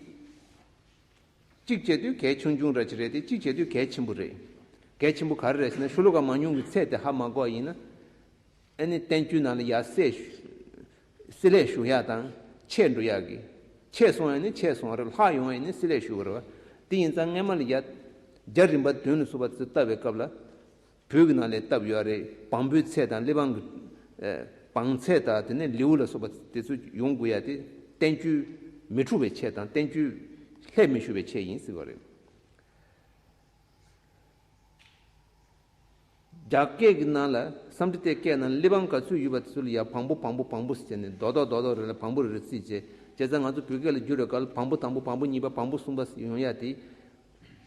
གཅིག་བྱས་དུས་གལ་ཆུང་ཆུང་འདྲ་ཅིག་རེད་དེ། གཅིག་བྱས་དུས་གལ་ཆེན་པོ་རེད། གལ་ཆེན་པོ་ག་རེ་རེད་ཟེར་ན། ཤོ་ལོ་ཀ་མང་ཉུང་གི་ཚད་དེ་ཧ་མ་གོ་བ་ཡིན་ན། ཨ་ནི་བསྟན་བཅོས་ནང་ལ་ཡར་བསྲེ་བསྲེ་ལྷད་ཞུགས་ཡག་དང་ཆད་འགྲོ་ཡག་གི། ཆད་སོང་ཡ་ནི་ཆད་སོང་བ་རེད། ལྷག་ཡོང་ཡ་ནི་བསྲེ་ལྷད་ཞུགས་པ་རེད་བ། དེ་ཡིན་ཙང་སྔས་མ་ལ་ཡ་རྒྱ་རིམ་པ་བདུན་ལ་སོགས་པ་ཚོ་བལྟ་བའི་སྐབས་ལ། བོད་ཀྱི་ནང་ལ་བཏབ་ཡོད་རེད། བང་བུའི་ཚད་དང་གླེགས་བམ་གྱི་ཨ། བང་ཚད་དང་དེ་ནས་ལེའུ་ལ་སོགས་པ་དེ་ཚོ་ཡོང་དགོས་ཡ་དེ་བསྟན་བཅོས་མི་འཁྲུགས་པའི་ཆེད་དང་། བསྟན་བཅོས་ལྷད་མི་ཞུགས་པའི་ཆེད་ཡིན་ཟེར་བ་རེད། རྒྱ་སྐད་ཀྱི་ནང་ལ་སཾ་སྐྲྀ་ཏའི་སྐད་ནང་གླེགས་བམ་ག་ཚོད་ཡོད་པ་དེ་ཚོ་ལ་ཡ་བམ་པོ་བམ་པོ་བམ་པོ་ཟེར་ནས་རྡོག་རྡོག་རྡོག་རྡོག་རེ་ལ་བམ་པོ་རེ་རེ་བརྩིས་བྱས། བྱས་ཙང་ང་ཚོ་བོད་སྐད་ལ་བསྒྱུར་བའི་སྐབས་ལ་བམ་པོ་དང་པོ་བམ་པོ་གཉིས་པ་བམ་པོ་གསུམ་པ་ཡོང་ཡ་དེ།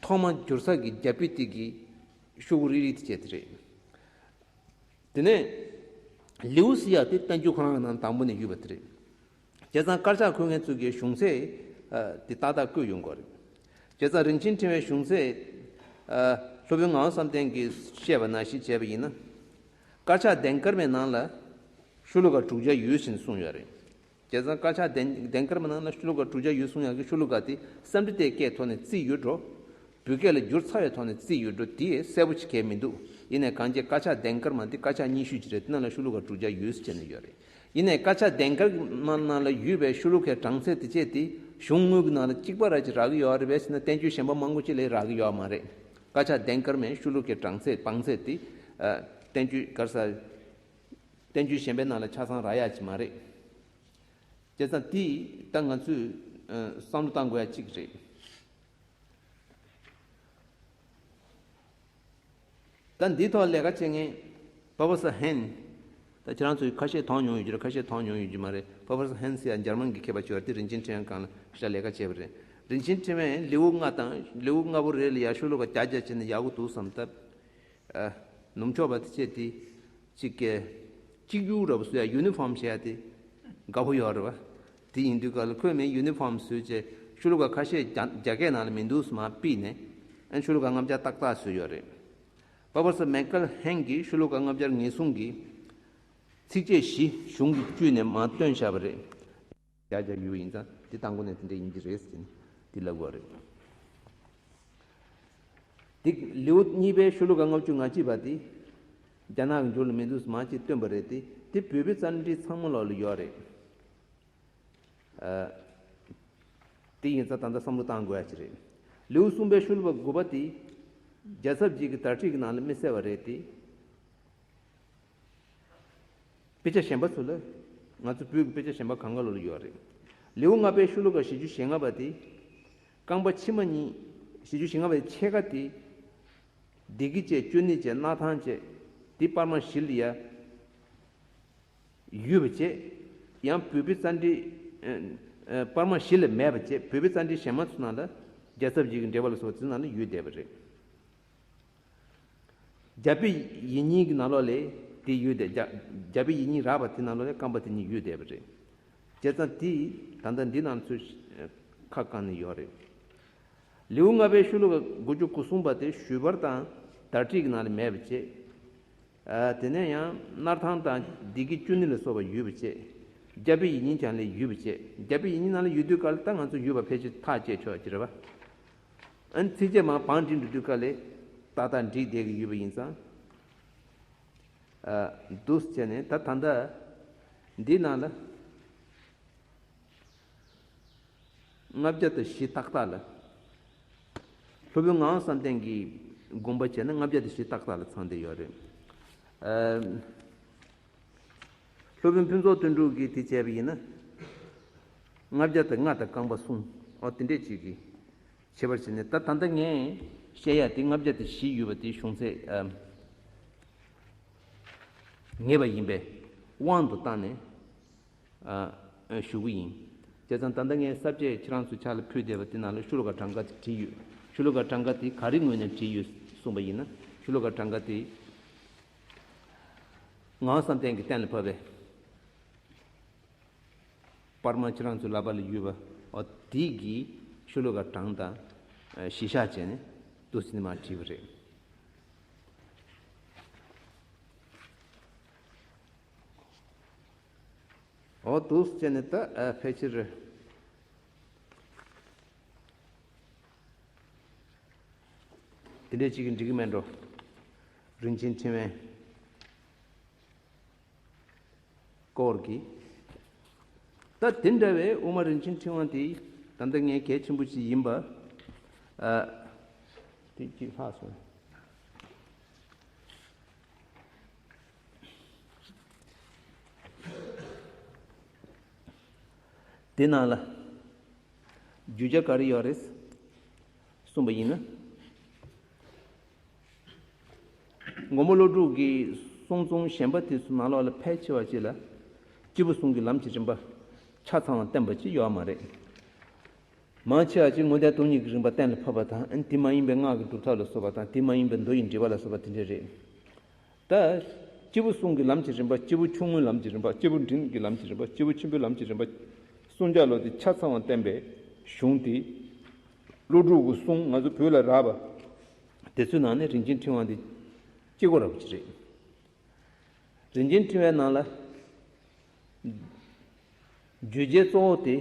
ཐོག་མ་བསྒྱུར་ས་གི་རྒྱ་དཔེ་དེ་གི་ཤོག་གུ་རིལ་རིལ་དེ་བྱས་དེ་རེད། དེ་ནས་ལེའུ་ཟེར་ཡ་དེ་བསྟན་བཅོས་ཁོ་རང་གི་ནང་དང་པོ་ནས་ཡོད་པ་དེ་རེད། བྱས་ཙང་དཀར་ཆག་འཁོད་མཁན་ཚོ་གིས་གཞུང་ཚད་ཨ་དེ་ཏག་ཏག་བཀོད་ཡོང་གི་རེད། བྱས་ཙང་རིན་ཆེན་ཕྲེང་བའི་གཞུང་ཚད་ཨ་སློབ་དཔོན་ངག་དབང་བསམ་གཏན་གྱིས་བཤད་པ་ནང་བཞིན་བྱས་པ་ཡིན་ན། དཀར་ཆག་ལྡན་དཀར་མའི་ནང་ལ་ཤོ་ལོ་ཀ་དྲུག་བརྒྱ་ཡོད་ཟེར་གསུངས་ཡོད་རེད། བྱས་ཙང་དཀར་ཆག་ལྡན་ལྡན་དཀར་མའི་ནང་ལ་ཤོ་ལོ་ཀ་དྲུག་བརྒྱ་ཡོད་གསུངས་ཡག་གི་ཤོ་ལོ་ཀ་དེ་སཾ་སྐྲྀ་ཏའི་སྐད་ཐོག་ནས་བརྩིས་ཡོད་འགྲོ། བོད་སྐད་ལ་བསྒྱུར་ཚར་བའི་ཐོག་ནས་བརྩིས་ཡོད་འགྲོ། དེ་གསལ་པོ་ཅིག་གས་མི་འདུག། ཡིན་ནའི་གང་ཅི་དཀར་ཆག་ལྡན་དཀར་མ་དེ་དཀར་ཆག་སྙན་ཞུ་ཅིག་རེད། དེ་ནང་ལ་ཤོ་ལོ་ཀ་དྲུག་བརྒྱ་ཡོད་ཟེར་བྱས་ནས་ཡོད་རེད། ཡིན་ནའི་དཀར་ཆག་ལྡན་དཀར་མ་ནང་ལ་ཡོད་པའི་ཤོ་ལོ་ཀའི་གྲངས་ཚད་དེ་བྱས་ཏེ་གཞུང་དངོས་ཀྱི་ནང་ལ་གཅིག་པ་ར་ཅིག་རག་གི་ཡོད་རེད་པས་ཟེར་ན། བསྟན་བཅོས་གཞན་པ་མང་པོ་ཅིག་ལ་རག་གི་ཡོད་མ་རེད། དཀར་ཆག་ལྡན་དཀར་མའི་ཤོ་ལོ་ཀའི་གྲངས་ཚད་བང་ཚད་དེ་ཨ་བསྟན་བཅོས་ག་རེ་ཟེར། བསྟན་བཅོས་གཞན་པའི་ནང་ལ་ཆ་ཚང་རག་ཡག་ཅིག་མ་རེད། བྱས་ཙང་དེ་ད་ང་ཚོས་ཨ་བསམ་བློ་བཏང་དགོས་ཡག་གཅིག་རེད། ད་འདིའི་ཐོག་ལས་ཀ་བྱེད་མཁན་པོ་རོ་ཕེ་སར་ཧན། ད་ཁྱེད་རང་ཚོས་ཁ་ཤས་མཐོང་མྱོང་ཡོད་ཀྱི་རེད། ཁ་ཤས་མཐོང་མྱོང་ཡོད་ཀྱི་མ་རེད། པོ་རོ་ཕེ་སར་ཧན་ཟེར་ཡ་འཇར་མན་གྱི་མཁས་པ་ཅིག་ཡོད་རེད། དེ་རིན་ཆེན་ཕྲེང་བའི་སྒང་ལ་ཞེ་དྲག་ལས་ཀ་བྱས་པ་རེད། རིན་ཆེན་ཕྲེང་བས་ལེའུ་ལྔ་དང་ལེའུ་ལྔ་པོ་རེ་ལ་ཡ་ཤོ་ལོ་ཀ་བརྒྱ་བརྒྱ་བྱས་ནས་ཡག་པོ་འདུག་བསམ་སྟབས། ཨ། ནུབ་ཕྱོགས་པ་དེ་བྱས་ཏེ། གཅིག་གིས་གཅིག་གྱུར་འདྲ་པོ་བཟོ་ཡ་ཡུ་ནི་ཕོམ་བྱས་ཡ་དེ་དགའ་པོ་ཡོད་རེད་བ། དེ་ཡིན་དུས་ག་ལ་ཁོས་མིན་ཡུ་ནི་ཕོམ་བཟོས་བྱས་ཤོ་ལོ་ཀ་ཁ་ཤས་རྒྱ་རྒྱ་སྐད་ནང་ལ་མི་འདུག་ཟེར་མར་ཕུད་ནས། ཨ་ནི་ཤོ་ལོ་ཀ་ལྔ་བརྒྱ་ཏག་ཏག་བཟོས་ཡོད་རེད། པོ་རོ་ཕེ་སར་མེ་ཀལ་ཧན་གྱིས་ཤོ་ལོ་ཀ་ལྔ་བརྒྱར་ངེས་བཟུང་གིས་ཚིགས་བཅད་བཞི་གཞུང་གི་བཅུད་ནས་མར་བཏོན་བཞག་པ་རེད། བརྒྱ་བརྒྱ་ཡོད་ཡིན་ཙང་དེ་དང་པོ་ནས་དེ་འདྲ་ཡིན་གྱི་རེད་ཟེར་ནས་དེ་ལབ་དགོས་རེད། དེ་ལེའུ་གཉིས་པའི་ཤོ་ལོ་ཀ་ལྔ་བཅུ་ང་གཅིག་པ་དེ་རྒྱ་ནག་གི་འགྱུར་ལ་མི་འདུག་མ་ཅིག་བཏོན་པ་རེད་དེ། དེ་བོད་པའི་བརྩམས་སྒྲིག་ཚང་མ་ལོག་ལ་ཡོད་རེད། ཨ། དེ་ཡིན་ཙང་ད་ལྟ་བསམ་བློ་བཏང་དགོས་ཡ་ཅིག་རེད། ལེའུ་གསུམ་པའི་ཤོ་ལོ་ཀ་དགུ་པ་དེ་རྒྱལ་ཚབ་རྗེ་གི་དར་ཁྲིད་ཀྱི་ནང་ལ་མི་གསལ་བ་རེད་དེ། དཔེ་ཆ་གཞན་པ་ཚོ་ལ། ང་ཚོ་བོད་ཀྱི་དཔེ་ཆ་གཞན་པ་གང་ག་ལོག་ལ་ཡོད་རེད། ལེའུ་ལྔ་པའི་ཤོ་ལོ་ཀ་བཞི་བཅུ་ཞེ་ལྔ་པ་དེ། རྐང་པ་ཕྱི་མ་གཉིས། བཞི་བཅུ་ཞེ་ལྔ་པའི་ཕྱེད་ཀ་དེ། བདེ་སྐྱིད་བཅས་ཅོ་ནེ་བཅས་སྣར་ཐང་བཅས་དེ་པར་མ་བཞི་ལ་ཡ་ཡོད་པ་བཅས། ཡང་བོད་པའི་བརྩམས་སྒྲིག་ཨ་ཨ་པར་མ་བཞི་ལ་མེད་པ་བཅས། བོད་པའི་བརྩམས་སྒྲིག་གཞན་མ་ཚོ་ནང་ལ་རྒྱལ་ཚབ་རྗེ་གི་འགྲེལ་པ་ལ་སོགས་པ་དེ་ནང་ལ་ཡོད་བསྡད་པ་རེད། རྒྱ་དཔེ་ཡིག་རྙིང་གི་ནང་ལོགས་ལ་དེ་ཡོད་དེ། རྒྱ་རྒྱ་དཔེ་ཡིག་རྙིང་རགས་པ་དེ་ནང་ལོགས་ལ་རྐང་པ་དེ་གཉིས་ཡོད་བསྡད་པ་རེད། བྱས་ཙང་དེ་ད་ལྟ་འདི་ནང་ཚུར་ཁ་བཀང་ནས་ཡོད་རེད། ལེའུ་ལྔ་པའི་ཤོ་ལོ་ཀ་དགུ་བཅུ་གོ་གསུམ་པ་དེ་ཞུས་པར་དང་དར་ཁྲིད་ཀྱི་ནང་ལ་མེད་པ་བྱས། ཨ། དེ་ནས་ཡང་སྣར་ཐང་དང་བདེ་སྐྱིད་ཅོ་ནེ་ལ་སོགས་པ་ཡོད་པ་བྱས། རྒྱ་དཔེ་ཡིག་རྙིང་ཀྱང་ལ་ཡོད་པ་བྱས། རྒྱ་དཔེ་ཡིག་རྙིང་ནང་ལ་ཡོད་དུས་ག་ལ་ད་ང་ཚོ་ཡོད་པ་ཕལ་ཆེར་ཐག་བཅད་ཆོག་གི་རེད་པ། ཨ་ནི་ཚིགས་བཅད་མར་བང་སྒྲིག་འགྲོ་དུས་ག་ལ་ཏག་ཏག་འགྲིག་བསྡད་ཀྱི་ཡོད་པ་ཡིན་ཙང་། ཨ། འདུག་སེ་བྱས་ནས་ད་ད་ལྟ་འདི་ནང་ལ་ལྔ་བརྒྱ་དང་བཞི་ཏག་ཏག་ལ། སློབ་དཔོན་ངག་དབང་བསམ་གཏན་གྱི་དགོངས་པ་བྱས་ན་ལྔ་བརྒྱ་དང་བཞི་ཏག་ཏག་ལ་ཚང་བསྡད་ཡོད་རེད། ཨ། སློབ་དཔོན་ཕུན་ཚོགས་དོན་གྲུབ་ཀྱིས་དེ་བྱས་པ་ཡིན་ན། ལྔ་བརྒྱ་དང་ལྔ་དང་རྐང་པ་གསུམ། ཨོ་དེ་འདྲས་ཅིག་གི་ཁྱད་པར་བྱས་ནས། ད་ད་ལྟ་ངས་བཤད་ཡ་དེ་ལྔ་བརྒྱ་དང་བཞི་ཡོད་པ་དེ་གཞུང་ཚད་ཨ་ངེས་པ་ཡིན་པའི་དབང་དུ་བཏང་ནས་ཨ་ཞུ་གི་ཡིན། བྱས་ཙང་ད་ལྟ་ངས་ས་བཅད་ཁྱེད་རང་ཚོའི་ཕྱག་ལ་ཕུལ་བསྡད་པ་དེ་ནང་ལ་ཤོ་ལོ་ཀ་གྲངས་ཀ་དེ་བྲིས་ཡོད། ཤོ་ལོ་ཀ་གྲངས་ཀ་དེ་ག་རེ་ངོས་ནས་བྲིས་ཡོད་གསུངས་པ་ཡིན་ན། ཤོ་ལོ་ཀ་གྲངས་ཀ་དེ་ངག་དབང་བསམ་གཏན་གྱིས་གཏན་ལ་ཕབ་པའི་པར་མ་ཁྱེད་རང་ཚོའི་ལག་པ་ལ་ཡོད་པ། འོ་དེ་གི་ཤོ་ལོ་ཀ་གྲངས་དང་གཞི་བཞག་བྱས་ནས་འདུག་སེ་ནས་མར་བྲིས་པ་རེད། འོ་འདུག་སེ་བྱས་ནས་ད་ཕལ་ཆེར་དེ་འདྲས་ཅིག་གིས་འགྲིག་གི་མེད་འགྲོ། རིན་ཆེན་ཕྲེང་བའི་སྐོར་གྱི། ད་དེ་འདྲ་བའི་དབུ་མ་རིན་ཆེན་ཕྲེང་བ་དེ་ད་ལྟ་ངས་གལ་ཆེན་པོ་ཞིག་ཡིན་པ། ཨ། དེ་གཅིག་ལྷག་སོང་། དེ་ནང་ལ་བརྗོད་བྱ་ག་རེ་ཡོད་རེད་གསུངས་པ་ཡིན་ན། མགོན་པོ་ཀླུ་སྒྲུབ་ཀྱི་གསུང་རྩོམ་གཞན་པ་དེ་ཚོ་ནང་ལོགས་ལ་ཕལ་ཆེ་བ་ཅིག་ལ་སྐྱེས་བུ་གསུམ་གྱི་ལམ་གྱི་རིམ་པ་ཆ་ཚང་བ་བསྟན་པ་ཅིག་ཡོད་མ་རེད། མང་ཆེ་བ་ཅིག་དངོས་བསྟན་སྟོང་ཉིད་ཀྱི་རིམ་པ་གཏན་ལ་ཕབ་པ་དང་། ཨ་ནི་དེ་མ་ཡིན་པའི་སྔགས་ཀྱི་སྒྲུབ་ཐབས་ལ་སོགས་པ་དང་། དེ་མ་ཡིན་པའི་མདོ་ཡི་འགྲེལ་པ་ལ་སོགས་པ་དེ་འདྲ་རེད། ད་སྐྱེས་བུ་གསུམ་གྱི་ལམ་གྱི་རིམ་པ། སྐྱེས་བུ་ཆུང་ངུའི་ལམ་གྱི་རིམ་པ། སྐྱེས་བུ་འབྲིང་གི་ལམ་གྱི་རིམ་པ། སྐྱེས་བུ་ཆེན་པོའི་ལམ་གྱི་རིམ་པ། གསུམ་ཆ་ལོ་དེ་ཆ་ཚང་བ་བསྟན་པའི་གཞུང་དེ། ཀླུ་སྒྲུབ་ཀྱི་གསུང་། ང་ཚོ་བོད་ལ་རག་པ་དེ་ཚོའི་ནང་ནས་རིན་ཆེན་ཕྲེང་བ་འདི་སྐྱེ་སྒོ་རག་པ་ཅིག་རེད། རིན་ཆེན་ཕྲེང་བའི་ནང་ལ་བརྗོད་བྱའི་གཙོ་བོ་དེ་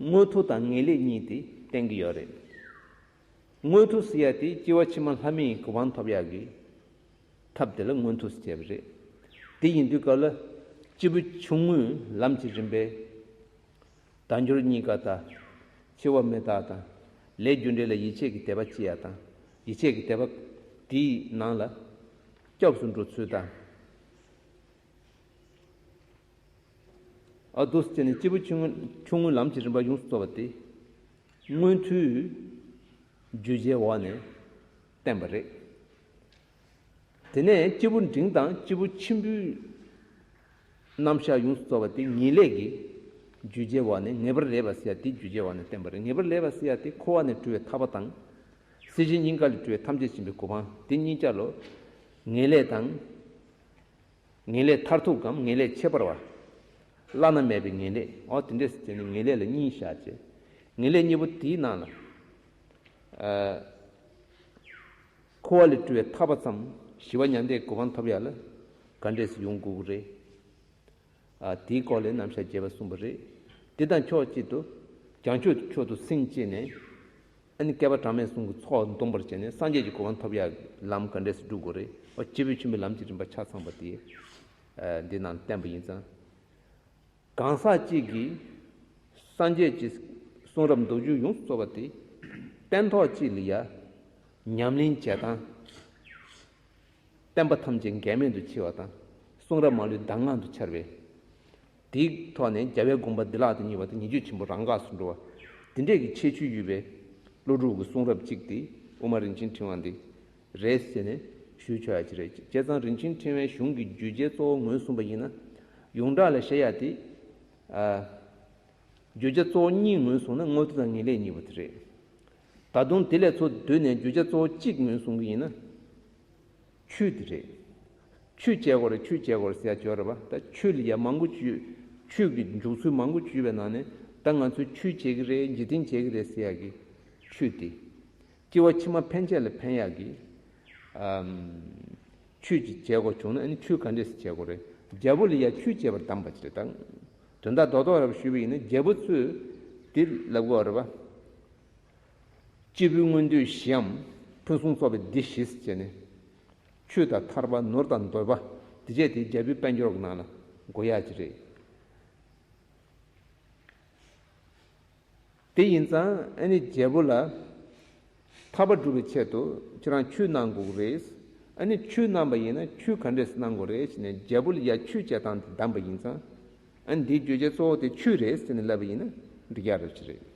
མངོན་མཐོ་དང་ངེས་ལེགས་གཉིས་དེ་བསྟན་གྱི་ཡོད་རེད། མངོན་མཐོ་ཟེར་ཡ་དེ་སྐྱེ་བ་ཕྱི་མ་ལྷ་མིའི་གོ་འཕང་ཐོབ་ཡག་གི་ཐབས་དེ་ལ་མངོན་མཐོ་ཟེར་བྱས་པ་རེད། དེ་ཡིན་དུས་སྐབས་ལ་སྐྱེས་བུ་ཆུང་ངུའི་ལམ་གྱི་རིམ་པའི་དལ་འབྱོར་རྙེད་དཀའ་དང་། འཆི་བ་མི་རྟག་དང་། ལས་རྒྱུ་འབྲས་ལ་ཡིད་ཆེས་ཀྱི་དད་པ་སྐྱེ་ཡ་དང་། ཡིད་ཆེས་ཀྱི་དད་པ་དེའི་ནང་ལ་སྐྱབས་སུ་འགྲོ་ཚུལ་དང་། ཨ། འདུག་སེ་བྱས་ནས་སྐྱེས་བུ་ཆུང་ངུ་ཆུང་ངུའི་ལམ་གྱི་རིམ་པ་ཡོངས་སུ་རྫོགས་པ་དེ་མངོན་མཐོའི་བརྗོད་བྱའི་འོག་ནས་བསྟན་པ་རེད། དེ་ནས་སྐྱེས་བུ་འབྲིང་དང་སྐྱེས་བུ་ཆེན་པོའི་རྣམ་གཞག་ཡོངས་སུ་རྫོགས་པ་དེ་ངེས་ལེགས་ཀྱི་བརྗོད་བྱའི་འོག་ནས། ངེས་པར་ལེགས་པ་ཟེར་ཡ་དེ་བརྗོད་བྱའི་འོག་ནས་བསྟན་པ་རེད། ངེས་པར་ལེགས་པ་ཟེར་ཡ་དེ་འཁོར་བ་ནས་གྲོལ་བའི་ཐར་པ་དང་། སྲིད་ཞི་སྙིང་ག་ལས་གྲོལ་བའི་ཐམས་ཅད་མཁྱེན་པའི་གོ་འཕང་། དེ་གཉིས་ཆ་ལོ་ངེས་ལེགས་དང་། ངེས་ལེགས་མཐར་ཐུག་གམ་ངེས་ལེགས་ཁྱད་པར་བ། བླ་ན་མེད་པའི་ངེས་ལེགས། འོ་དེ་འདྲས་སུ་བྱས་ནས་ངེས་ལེགས་ལ་གཉིས་བཞག་བྱས། ངེས་ལེགས་གཉིས་པོ་དེའི་ནང་ལ། ཨ། འཁོར་བ་ལས་གྲོལ་བའི་ཐར་པ་ཙམ། ཞི་བ་མྱང་འདས་གོ་འཕང་ཐོབ་ཡག་ལ་ག་འདྲས་སུ་ཡོང་དགོས་ཀྱི་རེད། ཨ། དེའི་སྐོར་ལ་རྣམ་གཞག་རྒྱས་པ་གསུངས་པ་རེད། དེ་དང་ཕྱོགས་གཅིག་ཏུ་བྱང་ཆུབ་མཆོག་ཏུ་སེམས་བསྐྱེད་ནས། ཨ་ནི་བསྐལ་པ་གྲངས་མེད་གསུམ་གྱི་ཚོགས་འདོམས་པར་བྱས་ནས་སངས་རྒྱས་ཀྱི་གོ་འཕང་ཐོབ་ཡག་ལམ་ག་འདྲས་སུ་སྒྲུབ་དགོས་རེད། འོ་སྐྱེས་བུ་ཆེན་པོའི་ལམ་གྱི་རིམ་པ་ཆ་ཚང་པ་དེ། ཨ། འདི་ནང་བསྟན་པ་ཡིན་ཙང་། གང་ཟག་གཅིག་གིས་སངས་རྒྱས་ཀྱི་གསུང་རབ་མདོ་རྒྱུད་ཡོངས་སུ་རྫོགས་པ་དེ་སྟན་ཐོག་གཅིག་ལ་ཡ་ཉམས་ལེན་བྱེད་སྟངས། བསྟན་པ་ཐམས་ཅད་འགལ་མེད་དུ་འཆི་བ་དང་། གསུང་རབ་མ་ལུས་གདམས་ངག་ཏུ་འཆར་བས། དེའི་ཐོག་ནས་རྒྱལ་བའི་དགོངས་པ་བདེ་བླག་ཏུ་བརྙེས་པ་དང་། ཉེས་སྤྱོད་ཆེན་པོ་རང་འགགས་སུ་འགྲོ་བ། དེ་འདྲས་ཀྱི་ཁྱད་ཆོས་ཡོད་པའི་ཀླུ་སྒྲུབ་ཀྱི་གསུང་རབ་གཅིག་དེ་དབུ་མ་རིན་ཆེན་ཕྲེང་བ་འདི་རེད་ཟེར་ནས་ཞུ་ཆོག་ཡ་ཅིག་རེད། བྱས་ཙང་རིན་ཆེན་ཕྲེང་བའི་གཞུང་གི་བརྗོད་བྱའི་གཙོ་བོ་ངོས་བཟུང་པ་ཡིན་ན། ཡོངས་གྲགས་ལ་བཤད་ཡ་དེ། ཨ། བརྗོད་བྱ་གཙོ་བོ་གཉིས་ངོས་བཟུང་ན་མངོན་མཐོ་དང་ངེས་ལེགས་གཉིས་པོ་དེ་རེད། ད་དུང་དེ་ལས་ཚུར་བསྡུས་ནས་བརྗོད་བྱ་གཙོ་བོ་གཅིག་ངོས་བཟུང་གི་ཡིན་ན། ཆོས་དེ་རེད། ཆོས་བྱེད་དགོས་རེད། ཆོས་བྱེད་དགོས་རེད་ཟེར་ཡ་ཅིག་ཡོད་རེད་པ། ད་ཆོས་ལ་ཡ་མང་པོ་ཅིག་ཡོད། ཆོས་ཀྱི་འཇུག་ཚུལ་མང་པོ་ཅིག་ཡོད་པའི་ནང་ནས། ད་ང་ཚོས་ཆོས་བྱེད་ཀྱི་རེད། འཇིག་རྟེན་བྱེད་ཀྱི་རེད་ཟེར་ཡ་གི་ཆོས་དེ། སྐྱེ་བ་ཕྱི་མ་ཕན་ཆད་ལ་ཕན་ཡག་གི། ཨམ། ཆོས་ཅིག་བྱེད་དགོས་བྱུང་ན། ཨ་ནི་ཆོས་ག་འདྲས་སེ་བྱེད་དགོས་རེད། རྒྱལ་པོ་ལ་ཡ་ཆོས་བྱེད་པར་གདམས་པ་ཅིག་རེད་ད། དོན་དག་རྡོག་རྡོག་རེ་བ་ཞུས་པ་ཡིན་ན། རྒྱལ་པོ་ཚོས་དེ་ལབ་དགོས་རེད་པ། སྐྱེས་བུའི་མངོན་འདོད་བཞིའམ་ཕུན་སུམ་ཚོགས་པའི་སྡེ་བཞི་ཟེར་བྱས་ནས། ཆོས་དང་ཐར་པ། ནོར་དང་འདོད་པ། དེ་བྱས་དེ་རྒྱལ་པོའི་དཔལ་འབྱོར་གྱི་ནང་ལ་དགོས་ཡག་ཅིག་རེད། དེ་ཡིན་ཙང་ཨ་ནི་རྒྱལ་པོ་ལ་ཐར་པ་སྒྲུབ་པའི་ཆེད་དུ་ཁྱེད་རང་ཆོས་གནང་དགོས་ཀྱི་རེད། ཨ་ནི་ཆོས་གནང་པ་ཡིན་ན་ཆོས་ག་འདྲས་སེ་གནང་དགོས་རེད་ཟེར་ནས་རྒྱལ་པོ་ལ་ཡ་ཆོས་བྱེད་སྟངས་དེ་གདམས་པ་ཡིན་ཙང་། ཨ་ནི་འདིའི་བརྗོད་བྱ་གཙོ་བོ་དེ་ཆོས་རེད་ཟེར་ནས་ལབ་པ་ཡིན་ན་འགྲིག་ཡག་རེད་ཅིག་རེད།